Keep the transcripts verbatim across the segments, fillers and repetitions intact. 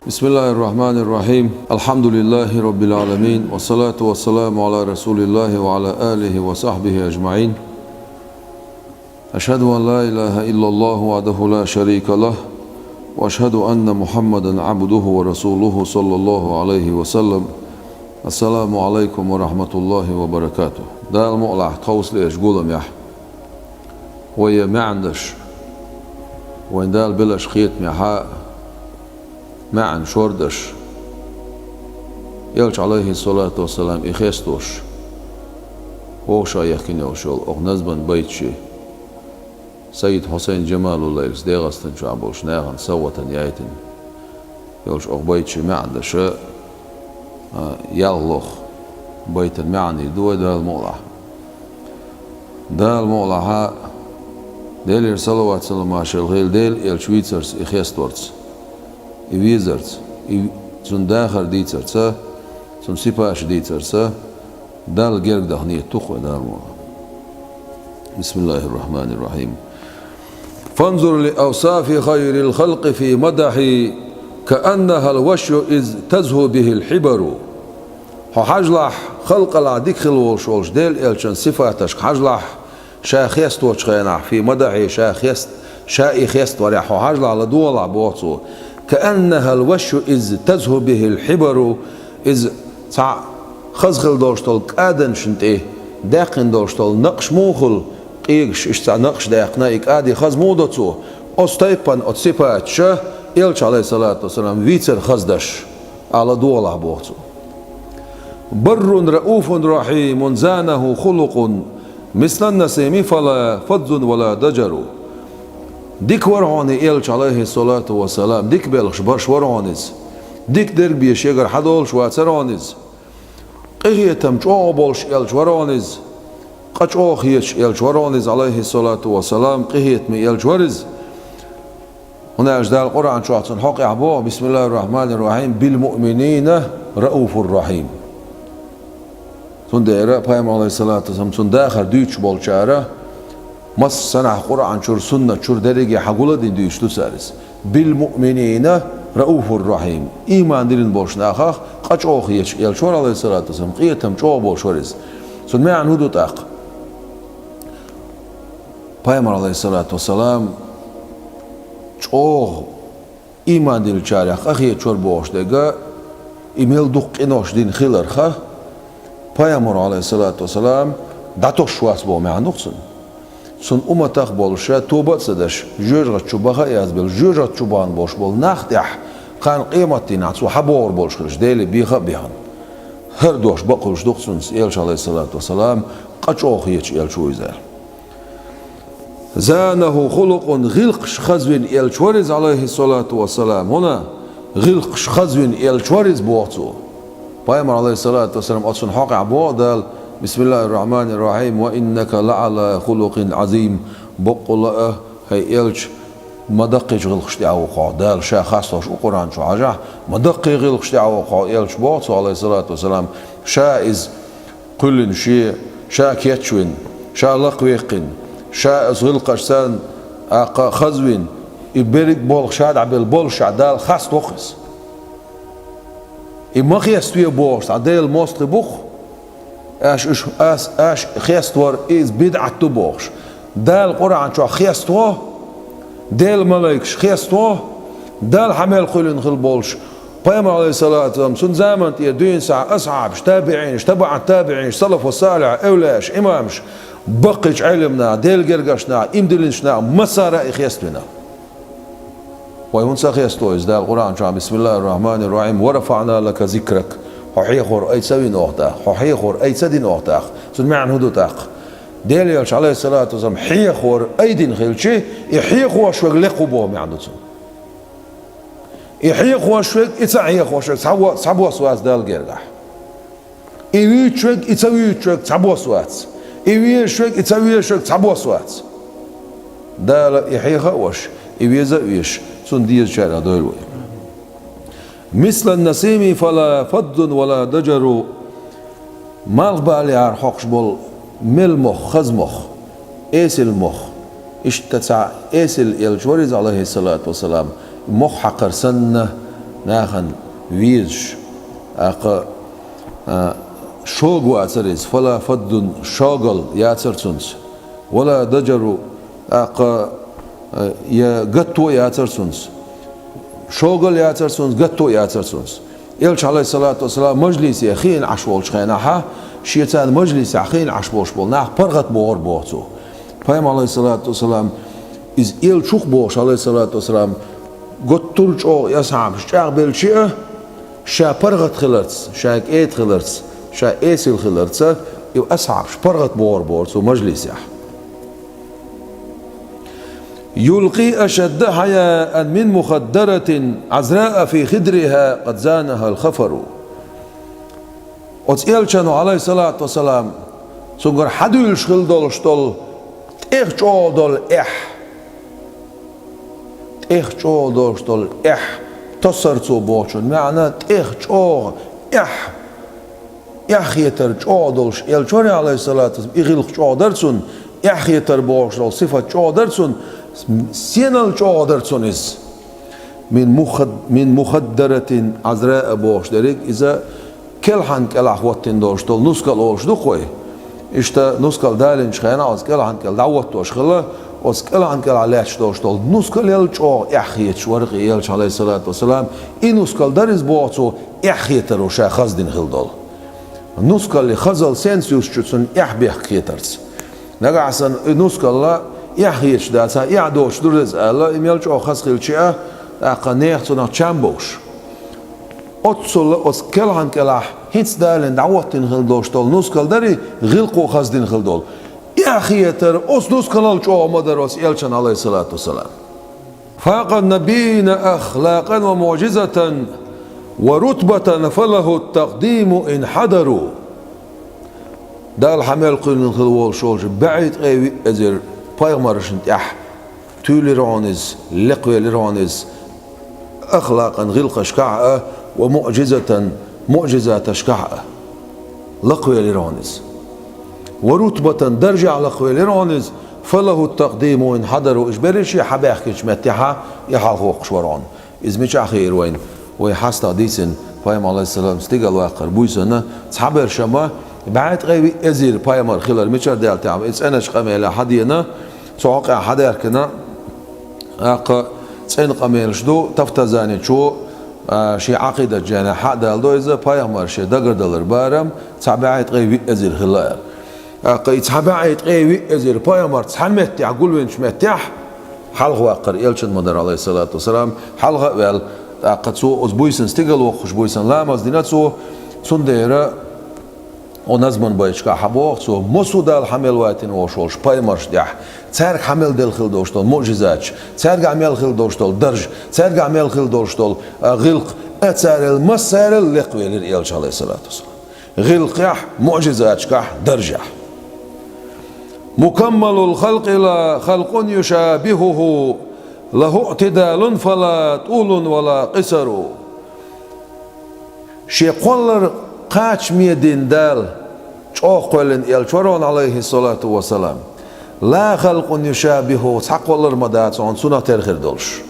بسم الله الرحمن الرحيم. الحمد لله رب العالمين، والصلاة والسلام على رسول الله وعلى آله وصحبه أجمعين. أشهد أن لا إله إلا الله وحده لا شريك له، وأشهد أن محمدا عبده ورسوله صلى الله عليه وسلم. السلام عليكم ورحمة الله وبركاته. Дала мукъалахь, тховсале еш гулам яхь. Вай я маьӀна даш, вайн Дала белаш кхетамехьа маьӀна шордаш, Элча, алейхиссалату вассалам, и хестош, вовша яхкина йолуш йолу окху назман байташи, Сайид Хьусайн Джамалуллайлас ДегӀастан чохь болуш нахана совгӀатан яйтина йолуш окху байташи маьӀна даша, а, ялхалгӀа байтан маьӀна ду вай Дала мукъалахь. Дала мукъалахьа, Делера салават-саламаш хила Дела Элча вийцарца и хесторца, и везарца, и цунна дахар дийцарца, цунна сипаш дийцарца, Далла герга даха нийят ду-кх вай Дала мукъалахь. بسم الله الرحمن الرحيم. فانظر لأوصاف خير الخلق في مدحي كأنها الوشي إذ تزهو به الحبر. Хьо хьажалахь, халкъалахь дика хила волуш волчу Дела Элчан сифаташка хьажалахь, ша хесточу хенахь, في مدحي, ша хест-, ша и хест варехь хьо хьажалахь, ладогӀалахь, боху цо. كأنها الوشي إذ تزهو به الحبر. Иза цхьа хаза хила долуш долу кӀаданашна тӀе даьккхина долуш долу накъаш муха хуьлу, къегаш иштта цхьа накъаш даьккхина, и кӀади хаза муха до цо? Оцу тайпана оцу сипаташа Элча, алейхиссалату вассалам, вийцар хаза даш, ала догӀалахь, боху цо. بر رءوف رحيم زانه خلق مثل النسيم فلا فظ ولا ضجر. Дика вара хьуна и Элча, алейхиссалату вассалам, дика белхаш барш вара хьуна иза. Дика дерг бен шегара хьадолуш вацара хьуна иза. Къинхетам чӀогӀа болуш Элча вара хьуна иза. Къа чӀогӀа хеташ Элча вара хьуна иза, алейхиссалату вассалам, къинхетаме Элча вара иза. ХӀунда аьлча Дала Къуръан чохь цунна хьокъехь боху: بسم الله الرحمن الرحيم، بالمؤمنين رءوف رحيم. Цундела Пайхамар, алейхиссалату вассалам, цунна дахар дуьйцуш болчара, массанахь Къуръан чуьра, суннат чуьра дерриге хьан гула а дина дуьйцуш ду цара иза. بالمؤمنين رءوف رحيم. Ийман диллина болчу нахах къа чӀогӀа хеташ Элча вара, алейхиссалату вассалам, къинхетам чӀогӀа болуш вара иза. Цунна маьӀна хӀун ду тӀаккха? Пайхамар, алейхиссалату вассалам, чӀогӀа ийман диллинчарех къахеташ вара бохуш дерг, и мел дукха къинош дина хиларх, Пайхамар, алейхиссалату вассалам, дӀатосуш вац боху маьӀна ду-кх цуьнан. Цуьнан умматах болуш, тоба а ца деш, жоьжахати чу баха а язбелла, жоьжахати чу бахана болуш болу нах тӀехь кхана къематдийнахь цо хьан богӀур болуш хилча, Деле беха а бехана, хӀара дош бакъ хуьлуш ду-кх цуьнца, Элча, алейхиссалату вассалам, къа чӀогӀа хеташ Элча ву иза аьлла. زانه خلق, гӀиллакхаш хазвина Элча вара иза, алейхиссалату вассалам. ХӀунда гӀиллакхаш хазвина Элча вара иза, боху цо. Пайхамар, алейхиссалату вассалам, оцунна хьокъехь боху Дала: بسم الله الرحمن الرحيم، وإنك لعلى خلق عظيم. Баккъалла а, хӀай Элча, ма даккхийчу гӀиллакхаш тӀехь ву хьо. Дала ша хасталуш ву Къуръан чу хьажахь, ма даккхий гӀиллакхаш тӀехь ву хьо, Элча, боху цо, алейхиссалату вассалам. Ша иза кхоьллина шен, ша кечвина, ша лакхаваьккхина, ша оцу гӀиллакхашца, аккха, хазвина, и берриг болх ша дӀабелла боллушехь, Дала хаставо-кх иза. И ма хеставе бохуш цхьа Делан мостагӀий бу-кх. Аша уьш, ас, аша хеставар иза бидӀат ду бохуш. Дала Къуръан чохь хеставо, Делан малайкаш хеставо, Далла хьан мел кхоьллина хила болуш Пайхамар, алейхиссалату вассалам, цуьнан заманна тӀера дуьйна схьа асхьабаш, табиӀинаш, табаӀат табиӀинаш, салафу салихь, эвлаяаш, имамаш, баккхийчу Ӏелам наха, Делан гергарчу наха, ийман диллинчу наха, массара а и хеставина. Вай хӀунда ца хесто иза? Дала Къуръан чохь: بسم الله الرحمن الرحيم، ورفعنا لك ذكرك. Хьо хьехор ай ца вина оха тӀаккха, хьо хьехор ай ца дина оха тӀаккха. Цуьнан маьӀна хӀун ду тӀаккха? Делан Элча, алейхиссалату вассалам, хьехор ай дина хилча, и хьехош верг лекха ву боху маьӀна ду цуьнан. И хьехош верг, и ца хьехош верг цхьа во-, цхьабосса вац Далла гергахь. И вуьйцуш верг, и ца вуьйцуш верг цхьабосса вац. И везаш верг, и ца везаш верг цхьабосса вац. Дала и хьеха а веш, и веза а веш, цунна дезачарах дойла вай. مثل النسيم فلا فظ ولا ضجر. Малхбалехьара хьокхуш болу мел мох, хаза мох, эсала мох. Иштта цхьа эсала Элча вара иза, алейхиссалату вассалам, мох хьакхар санна, нахана везаш, тӀаккха, а, шога вацар иза, фала фаддун, шогал яцар цунца, вала даджару, тӀаккха, а, я гатто яцар цунца. Шогал яцар цунца, гатто яцар цунца. Элча, алейхиссалату вассалам, мажлисе хиъна Ӏаш волчу хенахьа, шен царна мажлисехь хиъна Ӏаш болуш болу нах паргӀат бохура боху цо. Пайхамар, алейхиссалату вассалам, иза элча ву-кх бохуш, алейхиссалату вассалам, гуттар а чӀогӀа и асхьабаш чӀагӀбелча а, ша паргӀат хиларца, ша кӀеда хиларца, ша эсала хиларца, и асхьабаш паргӀат бохура бохура цо мажлисехь. يلقي أشد حياء من مخدرة عذراء في خدرها قد زانها الخفر. Оцу элчано, алейхиссалату вассалам, цуьнгара хьадуьйлуш хила долуш долу тӀех чӀогӀа долу эхь, тӀех чӀогӀа долуш долу эхь тосар цо бохучун маьӀна, тӀех чӀогӀа эхь, эхь хетар чӀогӀа долуш элча вара, алейхиссалату вассалам, и гӀиллакх чӀогӀа дара цунна, эхь хетар бохуш долу сифат чӀогӀа дара цунна, сенал чӀогӀа дара цунна иза. Мин мухад-, мин мухаддаратин Ӏазраа бохуш дерриг иза, келхьан кӀелахь хӀоттина долуш долу нускал олуш ду-кх вай. Иштта нускал далинчу хенахь оцу кӀелхьан кӀел дӀахӀоттош хилла, оцу кӀелхьан кӀелахь лаьтташ долуш долу нускалел чӀогӀа эхь хеташ вара-кх и элча, алейхиссалату вассалам, и нускал дара иза боху цо, эхь хетаро ша хаздина хила долу. Нускале хазал сенца юьсучу цунна эхь бехк хетарца. Нагахь санна и нускалла эхь хеташ дацахь, эхь доцуш дура иза аьлла, и мел чӀогӀа хаза хилча а, тӀаккха нехан цунах чам бовш. Оццула оцу келхьан кӀелахь хӀинца далийна дӀахӀоттийна хила долуш долу нускал дарий, гӀиллакхо хаздина хила долу. Эхь хетар оцу нускалал чӀогӀа ма дара оцу элчан, алейхиссалату вассалам. فاق النبيين أخلاقا ومعجزة ورتبة فله التقديم إن حضروا. Далла хьан мел кхоьллина хила волуш волчу бӀе ткъе виъ эзар пайхамаршна тӀехь туьйлира хьуна иза, лекхвелира хьуна иза, ахлакъан гӀиллакхашкахь а, ва муъжизатан муъжизаташкахь а. Лакхвелира хьуна иза. Ва рутбатан даржехь лакхвелира хьуна иза, фалаху такъдиму ин хьадару, уьш берриш а хьабаьхкинчу меттехьа и хьалхавоккхуш вара хьуна. Иза мичахь хиира вайна? Вай хьастагӀ дийцина, пайхамар, алейхиссалам, стигала ваккхар буьйсанна, цхьаберш ма, бӀе ткъе виъ эзар пайхамар хилар мичара даьлла тӀехь, и цӀеначу къамелехь хьадеана, цу хьокъехь хьадаьхкина, тӀаккха цӀена къамелаш ду, Тафтазаничо, а, шен Ӏакъидат жайнахь хьа а даладо иза, пайхамар шен дагардалар барам цхьа бӀе ткъе виъ эзар хилла аьлла. ТӀаккха и цхьа бӀе ткъе виъ эзар пайхамар цхьана меттехь, гулвинчу меттехь, хьалхаваккхар элчан ма дара, алейхиссалату вассалам, хьалха а ваьлла, тӀаккха цо оцу буьйсанна стигала воккхуш буьйсанна ламаз дина цо, цундела оцу назман байташкахь хьабоху цо, массо а Дала хьан мел вайтина волуш волчу пайхамаршна тӀехь, цаьрга хьан мел делла хила долуш долу муъжизаташ, цаьргахь мел хила долуш долу дарж, цаьргахь мел хила долуш долу, а, гӀиллакх, а, царел массарел лекхвелира элча, алейхиссалату вассалам. ГӀиллакхехь, муъжизаташкахь, даржехь. Мукаммалул халкъи ла халкъун юшабихуху, лаху иътидалун фала тулун вала къисару. Шен кхоллар кхачаме дина Дала чӀогӀа кхоьллина элча вара хьуна, алейхиссалату вассалам. Ла халкъун юшабиху, цхьа кхоллар ма дац хьуна цунах тера хир долуш.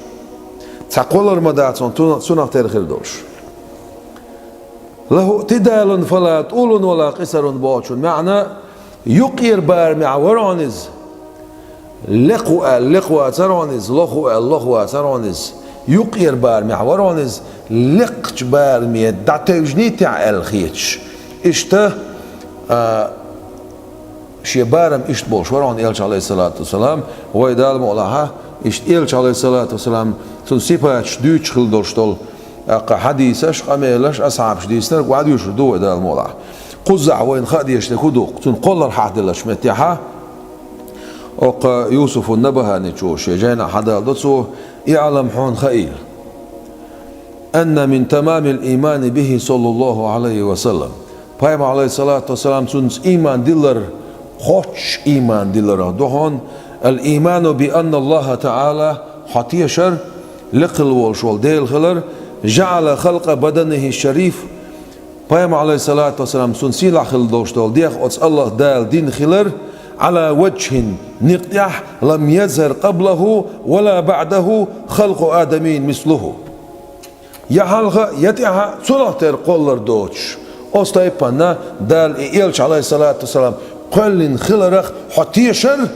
Цхьа кхоллар ма дац хьуна цунах, цунах тера хир долуш. Лаху иътидалун фала тулун вала къисарун бохучун маьӀна, юккъера барамехь вара хьуна иза. Лекха ву аьлла, лекха вацара хьуна иза, лоха ву аьлла, лоха вацара хьуна иза. Юккъера барамехь вара хьуна иза, лекхачу бараме дӀатевжиний техьа аьлла хеташ. Иштта, а, шен барам иштта болуш вара хьуна элча, алейхиссалату вассалам, вай Дала мукъалахь, иштта элча, алейхиссалату вассалам, цуьнан сипаташ дуьйцуш хила долуш долу, тӀаккха хьадисаш, къамелаш, асхьабаш дийцинарг охьадуьйшур ду вай Дала мукъалахь. Кхузахь вайна хаа дезаш дерг хӀун ду, цуьнан кхоллар хьахделлачу меттехьа, оккха Юсуфун Набаханичо шен жайнахь хьадалдо цо, иълам, хьуна хаийла. Анна мин тамамил иймани бихи саллаллаху алейхи ва саллам. Пайхамар, алейхиссалату вассалам, цунца ийман дилар, кхоччуш ийман диларах ду хьуна, ал-ийману би анна Аллаха таала, хьо тешар, лекха хила волуш волу Дела хилар, жаъала халкъа баданихи шариф, пайхамар, алейхиссалату вассалам, цунна сийлахь хила долуш долу дегӀ оцу Аллах Дала дина хилар, ала ваджхин, некъ тӀехь, лам язхар къаблаху вала баъдаху халкъу адамин мислуху. Я хьалха, я тӀаьхьа цунах тера кхоллар доцуш, оцу тайпана Дала и элча, Ӏалайхиссалату вассалам, кхоьллина хиларах хьо тешар,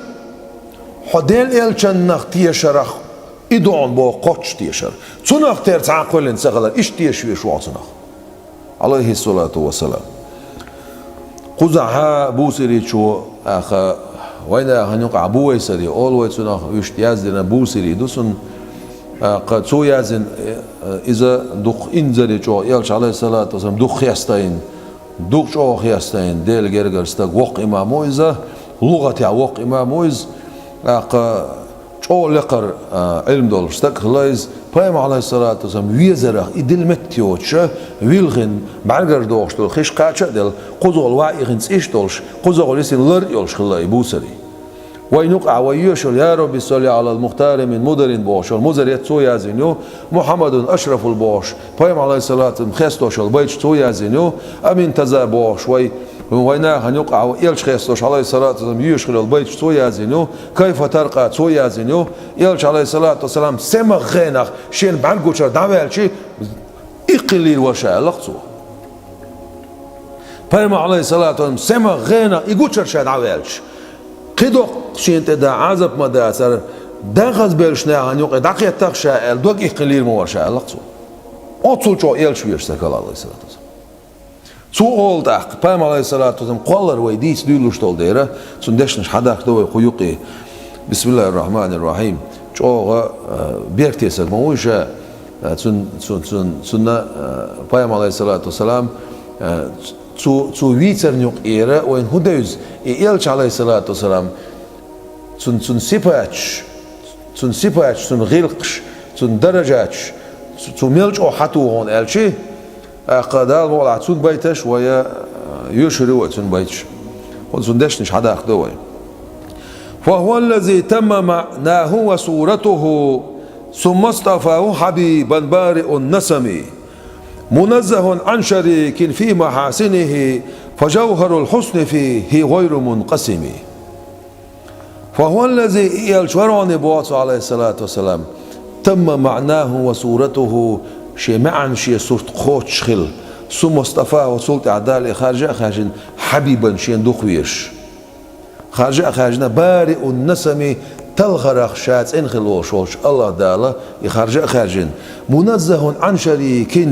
хьо Делан элчаннах тешарах, и ду хьуна боху кхоччуш тешар. Цунах тера цхьа а кхоьллина ца хилар, иштта теша везаш ву хьо цунах. Ӏалайхиссалату вассалам. Кхузахьа Бусиричо, аха, вайнахана юкъахь Бувайсари олу вай цунах, вуьшта яздина Бусири ду цунна, аха, цо яздина, э, иза дукха инзаре чӀогӀа, элча, Ӏалайхиссалату вассалам, дукха хестийна, дукха чӀогӀа хестийна, Делан гергара стаг, воккха имам ву иза, лугӀатехь воккха имам ву иза, аха, чӀогӀа лекхара, а, Ӏилма долуш стаг хилла иза, пайхамар, Ӏалайхиссалату вассалам, везарах и дилла метта йоцуша, вилхина, бӀаьргара дохуш долу хиш кхача а делла, кхузахула ваиъ ихина цӀийш а долуш, кхузахула йисина лар а йолуш хилла и Бусари. Вайн юкъахь вай йоьшуш йолу «Я Рабби салли Ӏалал Мухтари мин Мударин» бохуш йолу Музарет цо яздина ю, «Мухьаммадун Ашрафул» бохуш, пайхамар, Ӏалайхиссалату вассалам, хестош йолу байташ цо яздина ю, «Аминтаза» бохуш, вай, вайнахана юкъахь вай элча хестош, Ӏалайхиссалату вассалам, йоьшуш хилла йолу байташ цо яздина ю, «Кайфа таркъа» цо яздина ю, элча, Ӏалайхиссалату вассалам, сема гӀенах шена бӀаьрг гучуьра дӀаваьлча, иккхина лийр вара ша аьлла-кх цо. Пайхамар, Ӏалайхиссалату вассалам, сема гӀенах и гучуьра ша дӀаваьлча, кхидоккху шена тӀе дан Ӏазап ма дацара, дахазбевллачу нахана юкъе дӀакхетта-кх ша аьлла, дог иккхина лийр ма вара ша аьлла-кх цо. Оццул чӀогӀа элча везаш стаг хилла, Ӏалайхиссалату вассалам. Цо олу тӀаккха, пайхамар, Ӏалайхиссалату вассалам, кхоллар вай дийца дуьйлуш долу дела, цуьнан дешнаш хьадахка до вай кху юкъе. Бисмиллахир-рахманир-рахим. ЧӀогӀа, а, беркате стаг ма вуй ша, а, цун-, цун-, цун-, цунна, а, пайхамар, Ӏалайхиссалату вассалам, а, цу-, цу вийцарна юкъера вайна хӀун девза, и элча, Ӏалайхиссалату вассалам, цун-, цун сипаташ, цун сипаташ, цун гӀиллакхаш, цун даражаташ, цу-, цо мел чӀогӀа хьан туху хьуна аьлча, тӀаккха Дала мукъалахь цун байташ вай, а, йоьшур ю вай цун байташ. ХӀунда цун дешнаш хьадахка до вай. فهو الذي تم معناه وصورته، ثم اصطفاه حبيبا بارئ النسم، منزه عن شريك في محاسنه، فجوهر الحسن فيه غير منقسم. فهو الذي, и элча вара хьуна боху цо, Ӏалайхиссалату вассалам, تم معناه وصورته, шен маьӀна, шен сурт кхочуш хилла. ثم اصطفاه, цул тӀаьхьа Дала и харжа а хаьржина, حبيبا, шена дукха везаш. Харжа а хаьржина, بارئ النسم, талхарах ша цӀена хилла волуш волчу АллахӀ Дала и харжа а хаьржина, منزه عن شريك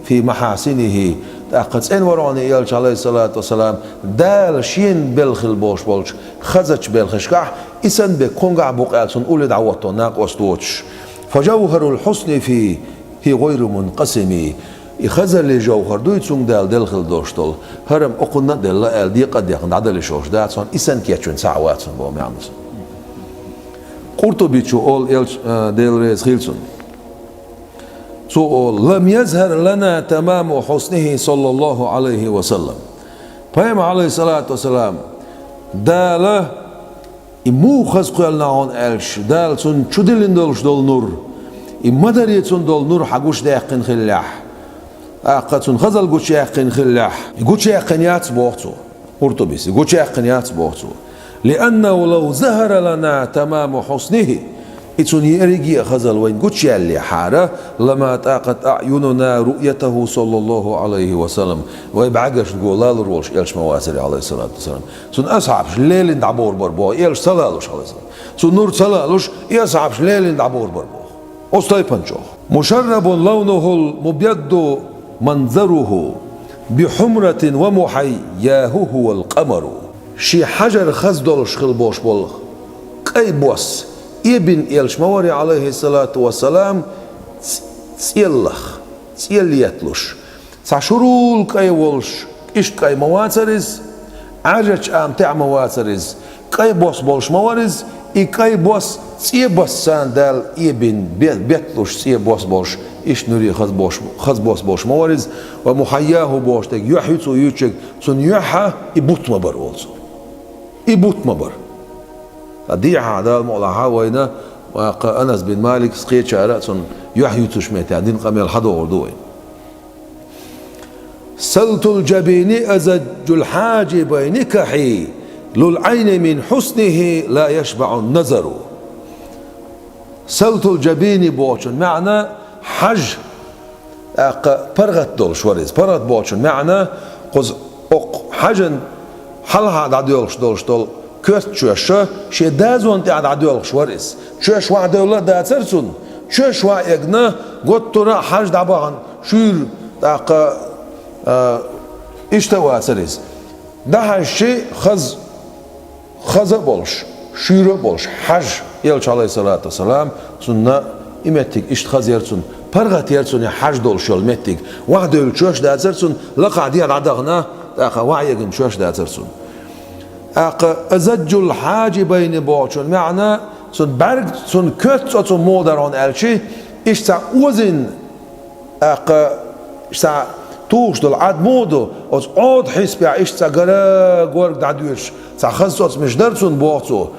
في محاسنه, тӀаккха цӀена вара хьуна и элча, Ӏалайхиссалату вассалам, Дала шена белла хилла болуш болчу хазачу белхашкахь, и санна берг кхуьнгахь а бу-кх аьлла, цунна улле дӀахӀотто накъост воцуш. فجوهر الحسن فيه غير منقسم. И хазаллин жовхӀар дуй цуьнга Дала делла хилла долуш долу, хӀара-м окхунна а делла аьлла, декъа а дехна дӀадала йиш йолуш дац хьуна, и санна кечвина цхьаъ вац хьуна боху маьӀна ду цуьнан. Къуртубичо олу, элча, а, Дела реза хила цунна. Цо олу: لم يظهر لنا تمام حسنه صلى الله عليه وسلم. Пайхамар, Ӏалайхиссалату вассалам, Дала и муха хаза кхоьллина хьуна аьлча, Дала цунна чу диллина долуш долу нур, и ма-дарра цунна долу нур хьан гучудаьккхина хиллехь, тӀаккха цунна хазалла гучуяьккхина хиллехь, и гучуяьккхина яц боху цо, Къуртубис, и гучуяьккхина яц боху цо. لأنه لو ظهر لنا تمام حسنه, и цуьнан ерриге а хазалла вайна гучуяьллехьара, لما طاقت أعيننا رؤيته صلى الله عليه وسلم, вай бӀаьргашна го лалур волуш элча ма вацара, Ӏалайхиссалату вассалам. Цуьнан асхьабаш лелина дӀабовр бара боху, элча ца лалуш, Ӏалайхиссалам. Цуьнан нур ца лалуш, и асхьабаш лелина дӀабовр бара боху. Оцу тайпана чӀогӀа. مشرب لونه المبيض منظره بحمرة ومحياه هو القمر. Шен хьажар хаза долуш хилла болуш болу кӀай бос, эбина элча ма вара, Ӏалайхиссалату вассалам, ц-, цӀеллах, цӀел етталуш. Цхьа шурул кӀай волуш, иштта кӀай ма вацара иза, Ӏаьржачу ама тӀехь ма вацара иза, кӀай бос болуш ма вара иза, и кӀай бос цӀе басса санна Дала эбина бе-, бетталуш цӀе бос болуш, иштта нуьре хаза бос, хаза бос болуш ма вара иза, ва мухьайяху бохуш дерг, юьхь ю цо юьйцург, цунна юьхьа и бутт ма бара олу цо. И бутт ма бара. Ткъа дехьа Дала мукъалахь вайна, ва кха Анас бин Маликс кхечара а цунна юьхь юьйцуш меттехь дина къамел хьадогӀур ду вай. سلط الجبين أزج الحاجبين كحيل العين من حسنه لا يشبع النظر. سلط الجبين бохучун маьӀна хьажа, ТӀаккха паргӀат долуш вара иза. ПаргӀат бохучун маьӀна, кхуза окху хьажан хьалха дӀадоьлхуш долуш долу коьртачоьш шен дозанна тӀехь дӀадоьлхуш вара иза. Чоьш ваха девлла а дацара цунна, чоьш ваха эгна, готтура а хьажа дӀабахана, шуьйра, тӀаккха, а, иштта а вацара иза. ДӀахьаьжчи, хаза, хаза а болуш, шуьйра а болуш, хьажа, элча, алейхиссалату вассалам, цунна и меттиг иштта хаза яра цунна, паргӀат яра цунна и хьажа долуш йолу меттиг. Ваха девлла чоьш дацара цунна, лакхахь дехьа дӀадахана, тӀаккха ваха эгна чоьш дацара цунна. ТӀаккха азаджул хьаджибайни бохучун маьӀна, цунна бӀаьрг, цунна коьрта цӀоцу муха дара хьуна аьлчи, иштта цхьа озийна, тӀаккха, иштта цхьа тухуш долу Ӏад муха ду, оцу Ӏода хьисапехь иштта цхьа гара горга дӀадоьдуш, цхьа хаза цӀоцмаш дара цунна, боху цо.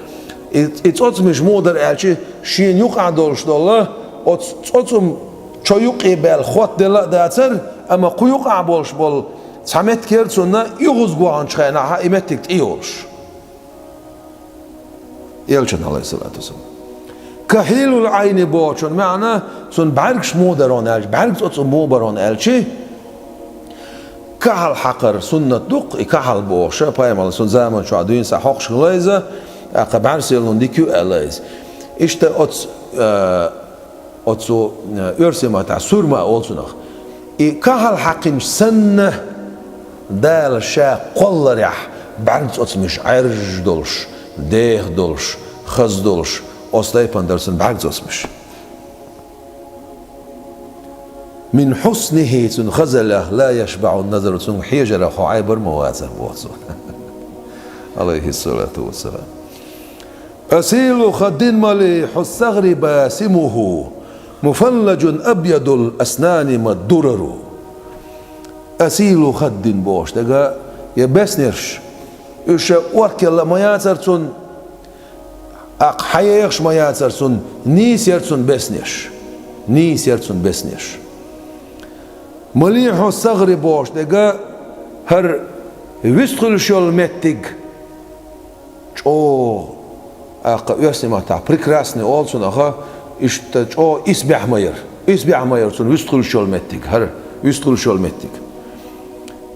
И, и цӀоцмаш муха дара аьлчи, шена юкъахь долуш долу, оцу цӀоцун чо юккъе баьлла хотделла а дацара, амма кху юкъахь болуш болу цхьа меттиг яра цунна, оьгӀаз гохьанчу хенахь и меттиг тӀейолуш. Элчан, алейхиссалату вассалам. Кахьилул Ӏайни бохучун маьӀна, цунна бӀаьргаш муха дара хьуна аьлчи, бӀаьрг цӀоцу муха бара хьуна аьлчи, кахьал хьакхар суннат ду-кх, и кахьал бохуш, пайхамар цунна заман чохь дуьйна схьа хьокхуш хилла иза, тӀаккха бӀаьрса яллун дика ю аьлла иза. Иштта оцу, а, Оцу, э, оьрсийн маттахь сурма а олу цунах. И кахьал хьакхинчу санна, Дала ша кхолларехь бӀаьрг цӀоцмаш Ӏаьржа долуш, деха долуш, хаза долуш, оцу тайпана дара цуьнан бӀаьрг цӀоцмаш. Мин хьуснихи, цуьнан хазаллех, ла яшбаӀу назару, цуьнга хьежарах хьо Ӏайбар ма вацара, боху цо. Алейхиссалату вассалам. Асилу хаддин малихьу сагъри басимуху, муфаллажун абъядул аснани маддурару. Асилу хаддин бохуш дерг, я беснеш, уьш оркелла ма яцара цунна, акха хьаехаш ма яцара цунна, нийса яра цунна беснеш. Нийса яра цунна беснеш. Малихьу сагъри бохуш дерг, хӀара вистхуьлуш йолу меттиг, чӀогӀа, акха оьрсийн маттахь прекрасный олу цунах, иштта чӀогӀа исбаьхьа ма яра. Исбаьхьа ма яра цунна вистхуьлуш йолу меттиг, хӀара вистхуьлуш йолу меттиг.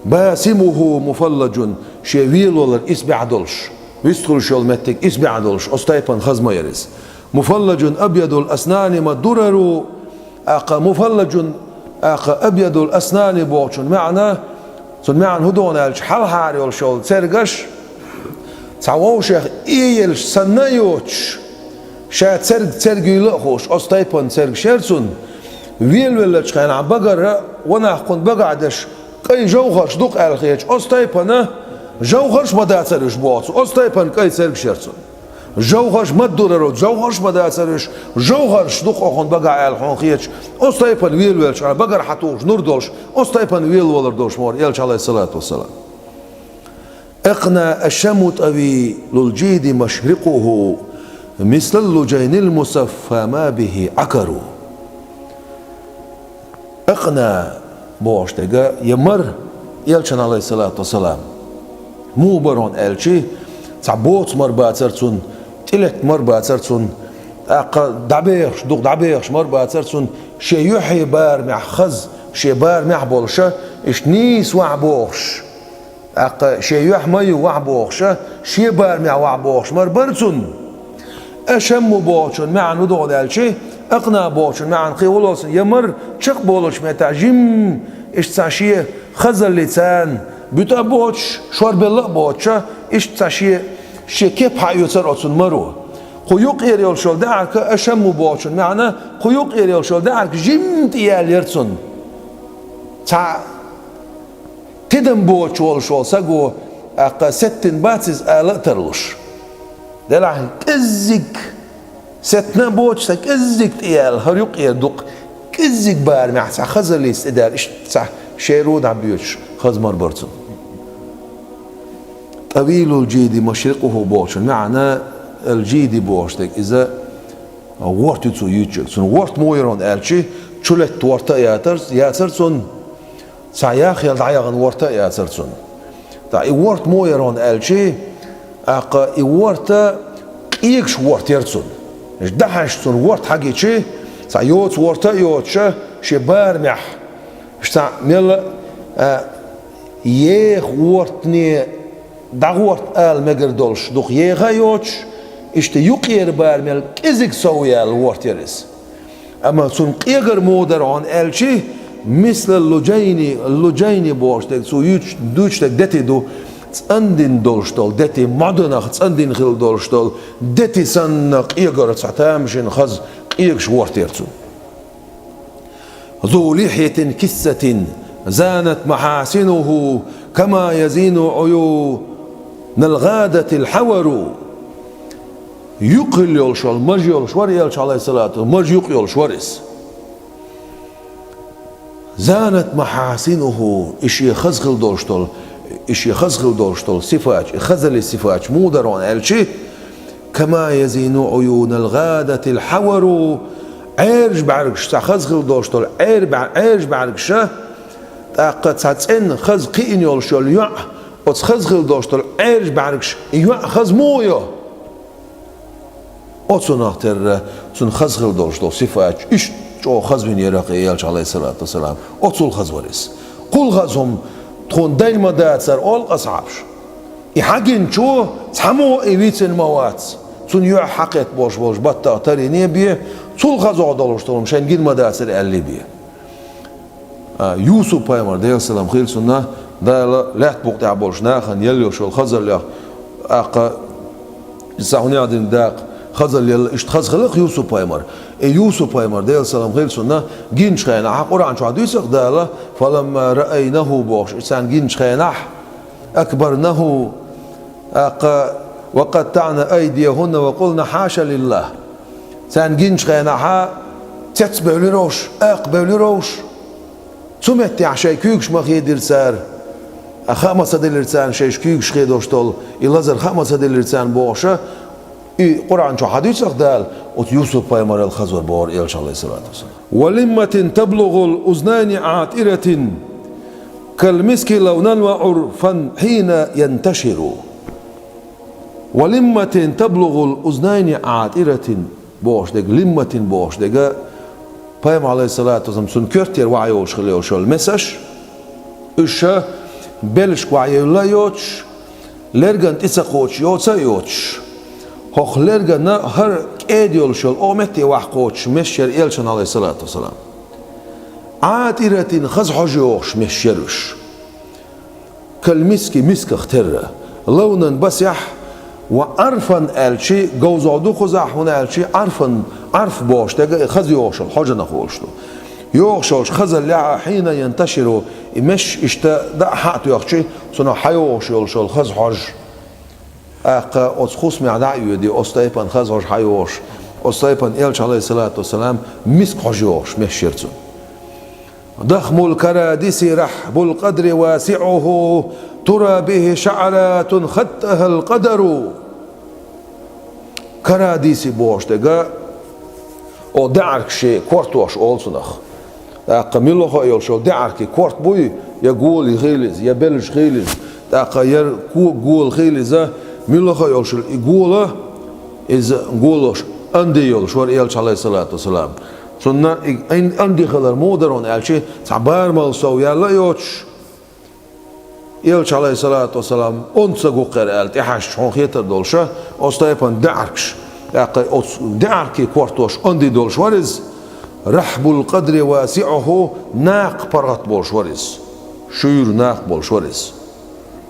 Басимуху муфаллажун, шен велавалар исбаьхьа долуш, вистхуьлуш йолу меттиг исбаьхьа долуш, оцу тайпана хаза ма яра иза. Муфаллажун абъядул аснани маддурару, акха муфаллажун, акха абъядул аснани бохучун маьӀна, цуьнан маьӀна хӀун ду хьуна аьлча, хьалхара йолуш йолу цергаш, цхьа вовшех иелаш санна а йоцуш, ша церг, церг юйла а хууш, оцу тайпана цергаш яра цунна, велавеллачу хенахь багара, ванах кхунна багахь дерш, кӀайн жовхарш ду-кх аьлла хеташ, оцу тайпана жовхарш ма дацара уьш, боху цо, оцу тайпана кӀайн цергаш яра цунна. Жовхарш маддурару, жовхарш ма дацара уьш, жовхарш ду-кх кхунна багахь аьлла хьуна хеташ, оцу тайпана велавеллачу хенахь багара хьатухуш нур долуш, оцу тайпана велавалар долуш ма вара элча, алейхиссалату вассалам. Акъна ашамму тӀавилул жиди машрикъуху, мислал лужайнил мусаффа ма бихи Ӏакару. Акъна бохуш дерг, я мар, элчан, алейхиссалату вассалам, муха бара хьуна аьлчи, цхьа боцу мар бацара цунна, тӀелетта мар бацара цунна, тӀаккха дӀабехаш, дукха дӀабехаш мар бацара цунна, шен юьхье барамехь хаза, шен барамехь болуша, иштта нийса ваха бохуш. ТӀаккха шен юьхь ма ю ваха бохуша, шен барамехь ваха бохуш мар бара цунна. Ашамму бохучун маьӀна хӀун ду хьуна аьлчи, акъна бохучун маьӀна кхин хӀун ло цунна, я мар чекхболучу меттехь жимма, иштта цхьа шен хазаллица, буьту а боцуш, шорбелла а боцуша, иштта цхьа шен, шен кеп хьаоьцура оцу маро. Кху юккъера йолуш йолу даьӀарка, ашамму бохучун маьӀна, кху юккъера йолуш йолу даьӀарка жимма тӀеяьлла яра цунна. Цхьа тидам боцуш волуш волу саго, тӀаккха сеттина бац иза ала а тарлуш. Делахь кӀеззиг, сеттина а боцуш, сан кӀеззиг тӀеяьлла, хӀара юккъера дукха, кӀеззиг барамехь цхьа хазаллица тӀедаьлла, иштта цхьа шеру дӀабоьдуш хаза мар бара цунна. ТӀавилул жиди машрикъуху бохучун маьӀна, ал жиди бохуш дерг иза, ворта ю цо юьйцуш. Цунна ворта муха яра хьуна аьлчи, чулетта ворта а яцар-, яцара цунна, цхьа яхъелла дӀаяхана ворта а яцара цунна. Ткъа и ворта муха яра хьуна аьлчи, тӀаккха и ворта къегаш ворта яра цунна. Иштта дӀахьаьжча цунна ворта хьагичи, цхьа йоцу ворта а йоцуша, шен барамехь Иштта мел а, еха вортане дӀагӀорта ала мегар долуш дукха еха а йоцуш, иштта юкъера бара мел кӀезиг сов яьлла ворта яра иза. Амма цунна къегар муха дара хьуна аьлча, мисла луджайни, луджайни бохуш дерг, цо юьйцуш, дуьйцуш дерг дети ду, цӀандина долуш долу дети, модунах цӀандина хила долуш долу дети санна къегар цхьа тамашийна хаза къегаш ворта яра цунна. ذو لحية كثة زانت محاسنه كما يزين عيون الغادة الحور. Юкъ хилла йолуш волу маж йолуш вара элча, алейхиссалату, маж юкъ йолуш вара иза. زانت محاسنه, и шен хаза хила долуш долу, и шен хаза хила долуш долу сифаташ, и хазаллин сифаташ муха дара хьуна аьлча, كما يزين عيون الغادة الحور, Ӏераш бӀаьргаш, цхьа хаза хила долуш долу Ӏер бӀаь-, Ӏераш бӀаьргаша, тӀаккха цхьа цӀена хаза кхиъна йолуш йолу йоӀ, оцу хаза хила долуш долу Ӏераш бӀаьргаша и йоӀ хаза муха йо? Оцунах терра цунна хаза хила долуш долу сифаташ, иштта чӀогӀа хаза вина яра-кх и элча, алейхиссалату вассалам. Оцул хаза вара иза. Кхул хаза хӀума тхуна дайна ма дацара, олу асхьабаша. И хьагинчо цхьаммо а и вийцина ма вац. Цунна юьхь хьакхетта болуш болчу баттах тарине бен, цул хаза долуш долу хӀума шайна гина ма дацара аьллий бен. А, Юсуп-пайхамар, Делан салам хила цунна, Дала лаьтта букъа тӀехь болчу нахана елла йолуш йолу хазаллех, тӀаккха иза хьуна яздина дакъа, хазалла елла, иштта хаза хилла-кх Юсуп-пайхамар. И Юсуп-пайхамар, Делан салам хила цунна, гиначу хенахь, Къуръан чохь дуьйцу-кх Дала, فلما رأينه бохуш, и царна гиначу хенахь, أكبرنه, тӀаккха, وقطعن أيديهن وقلن حاش لله. Царна гиначу хенахь цецбевлира уьш, акхабевлира уьш. Цу меттехь шайн куьйгаш ма хедира цара, а хаа ма ца делира царна шайша куьйгаш хедош долу, и лазар хаа ма ца делира царна бохуша, и Къуръан чохь хьадуьйцу-кх Дала, оцу Юсуп-пайхамарал хаза вара бохура элча, алейхиссалату вассалам. ولمة تبلغ الأذنين عاطرة كالمسك لونا وعرفا حين ينتشر. ولمة تبلغ الأذنين عاطرة бохуш дерг, лимматин бохуш дерг, пайхамар, алейхиссалату вассалам, цунна коьртера вахьа йолуш хила йолуш йолу месаш, уьш ша беллашка вахьа евлла а йоцуш, лергана тӀе ца кхочуш, йоца а йоцуш, хӀокху лергана хӀара кӀеда йолуш йолу оха метте вахьа кхочуш месаш яра элчан, алейхиссалату вассалам. عاطرة, хаза хьожа йогӀуш месаш яра уьш. كالمسك, мисках терра. لونا басехь, وعرفا аьлча, говзагӀа ду кхузахь, хӀунда аьлча Ӏарфан, Ӏарф бохуш дерг и хаза йогӀуш йолу хьожанах волуш ду. ЙогӀуш йолчу хазаллехь а حين ينتشر, и месаш иштта дӀа а хьа а тоьхча, цунах хьайогӀуш йолуш йолу хаза хьожа. ТӀаккха оцу хӀусамехь дӀа а йоьдий, оцу тайпана хаза хьожа хьайогӀуш, оцу тайпана элча, алейхиссалату вассалам, миск хьожа йогӀуш месаш яра цунна. ضخم الكراديس رحب القدر واسعه ترى به شعرات خطها القدر. Карадиси бохуш дерг, о, даьӀаркаш шен кортош олу цунах. ТӀаккха муьлхха а йолуш йолу даьӀаркий корта буй, я гола хила иза, я беллаш хила иза, тӀаккха я ко-, гола хила иза, муьлхха а йолуш йолу и гола, иза голош анди йолуш вара элча, алейхиссалату вассалам. Цунна и ан-, анди хилар муха дара хьуна аьлча, цхьа барамал сов яьлла а йоцуш, элча, алейхиссалату вассалам, онда ца гу кхера аьлла тӀехьаьжча хьуна хетар долуша, оцу тайпана даьӀаркаш, тӀаккха оцу даьӀаркий кортош анди долуш вара иза. رحب القدر واسعه, накха паргӀат болуш вара иза. Шуьйра накха болуш вара иза.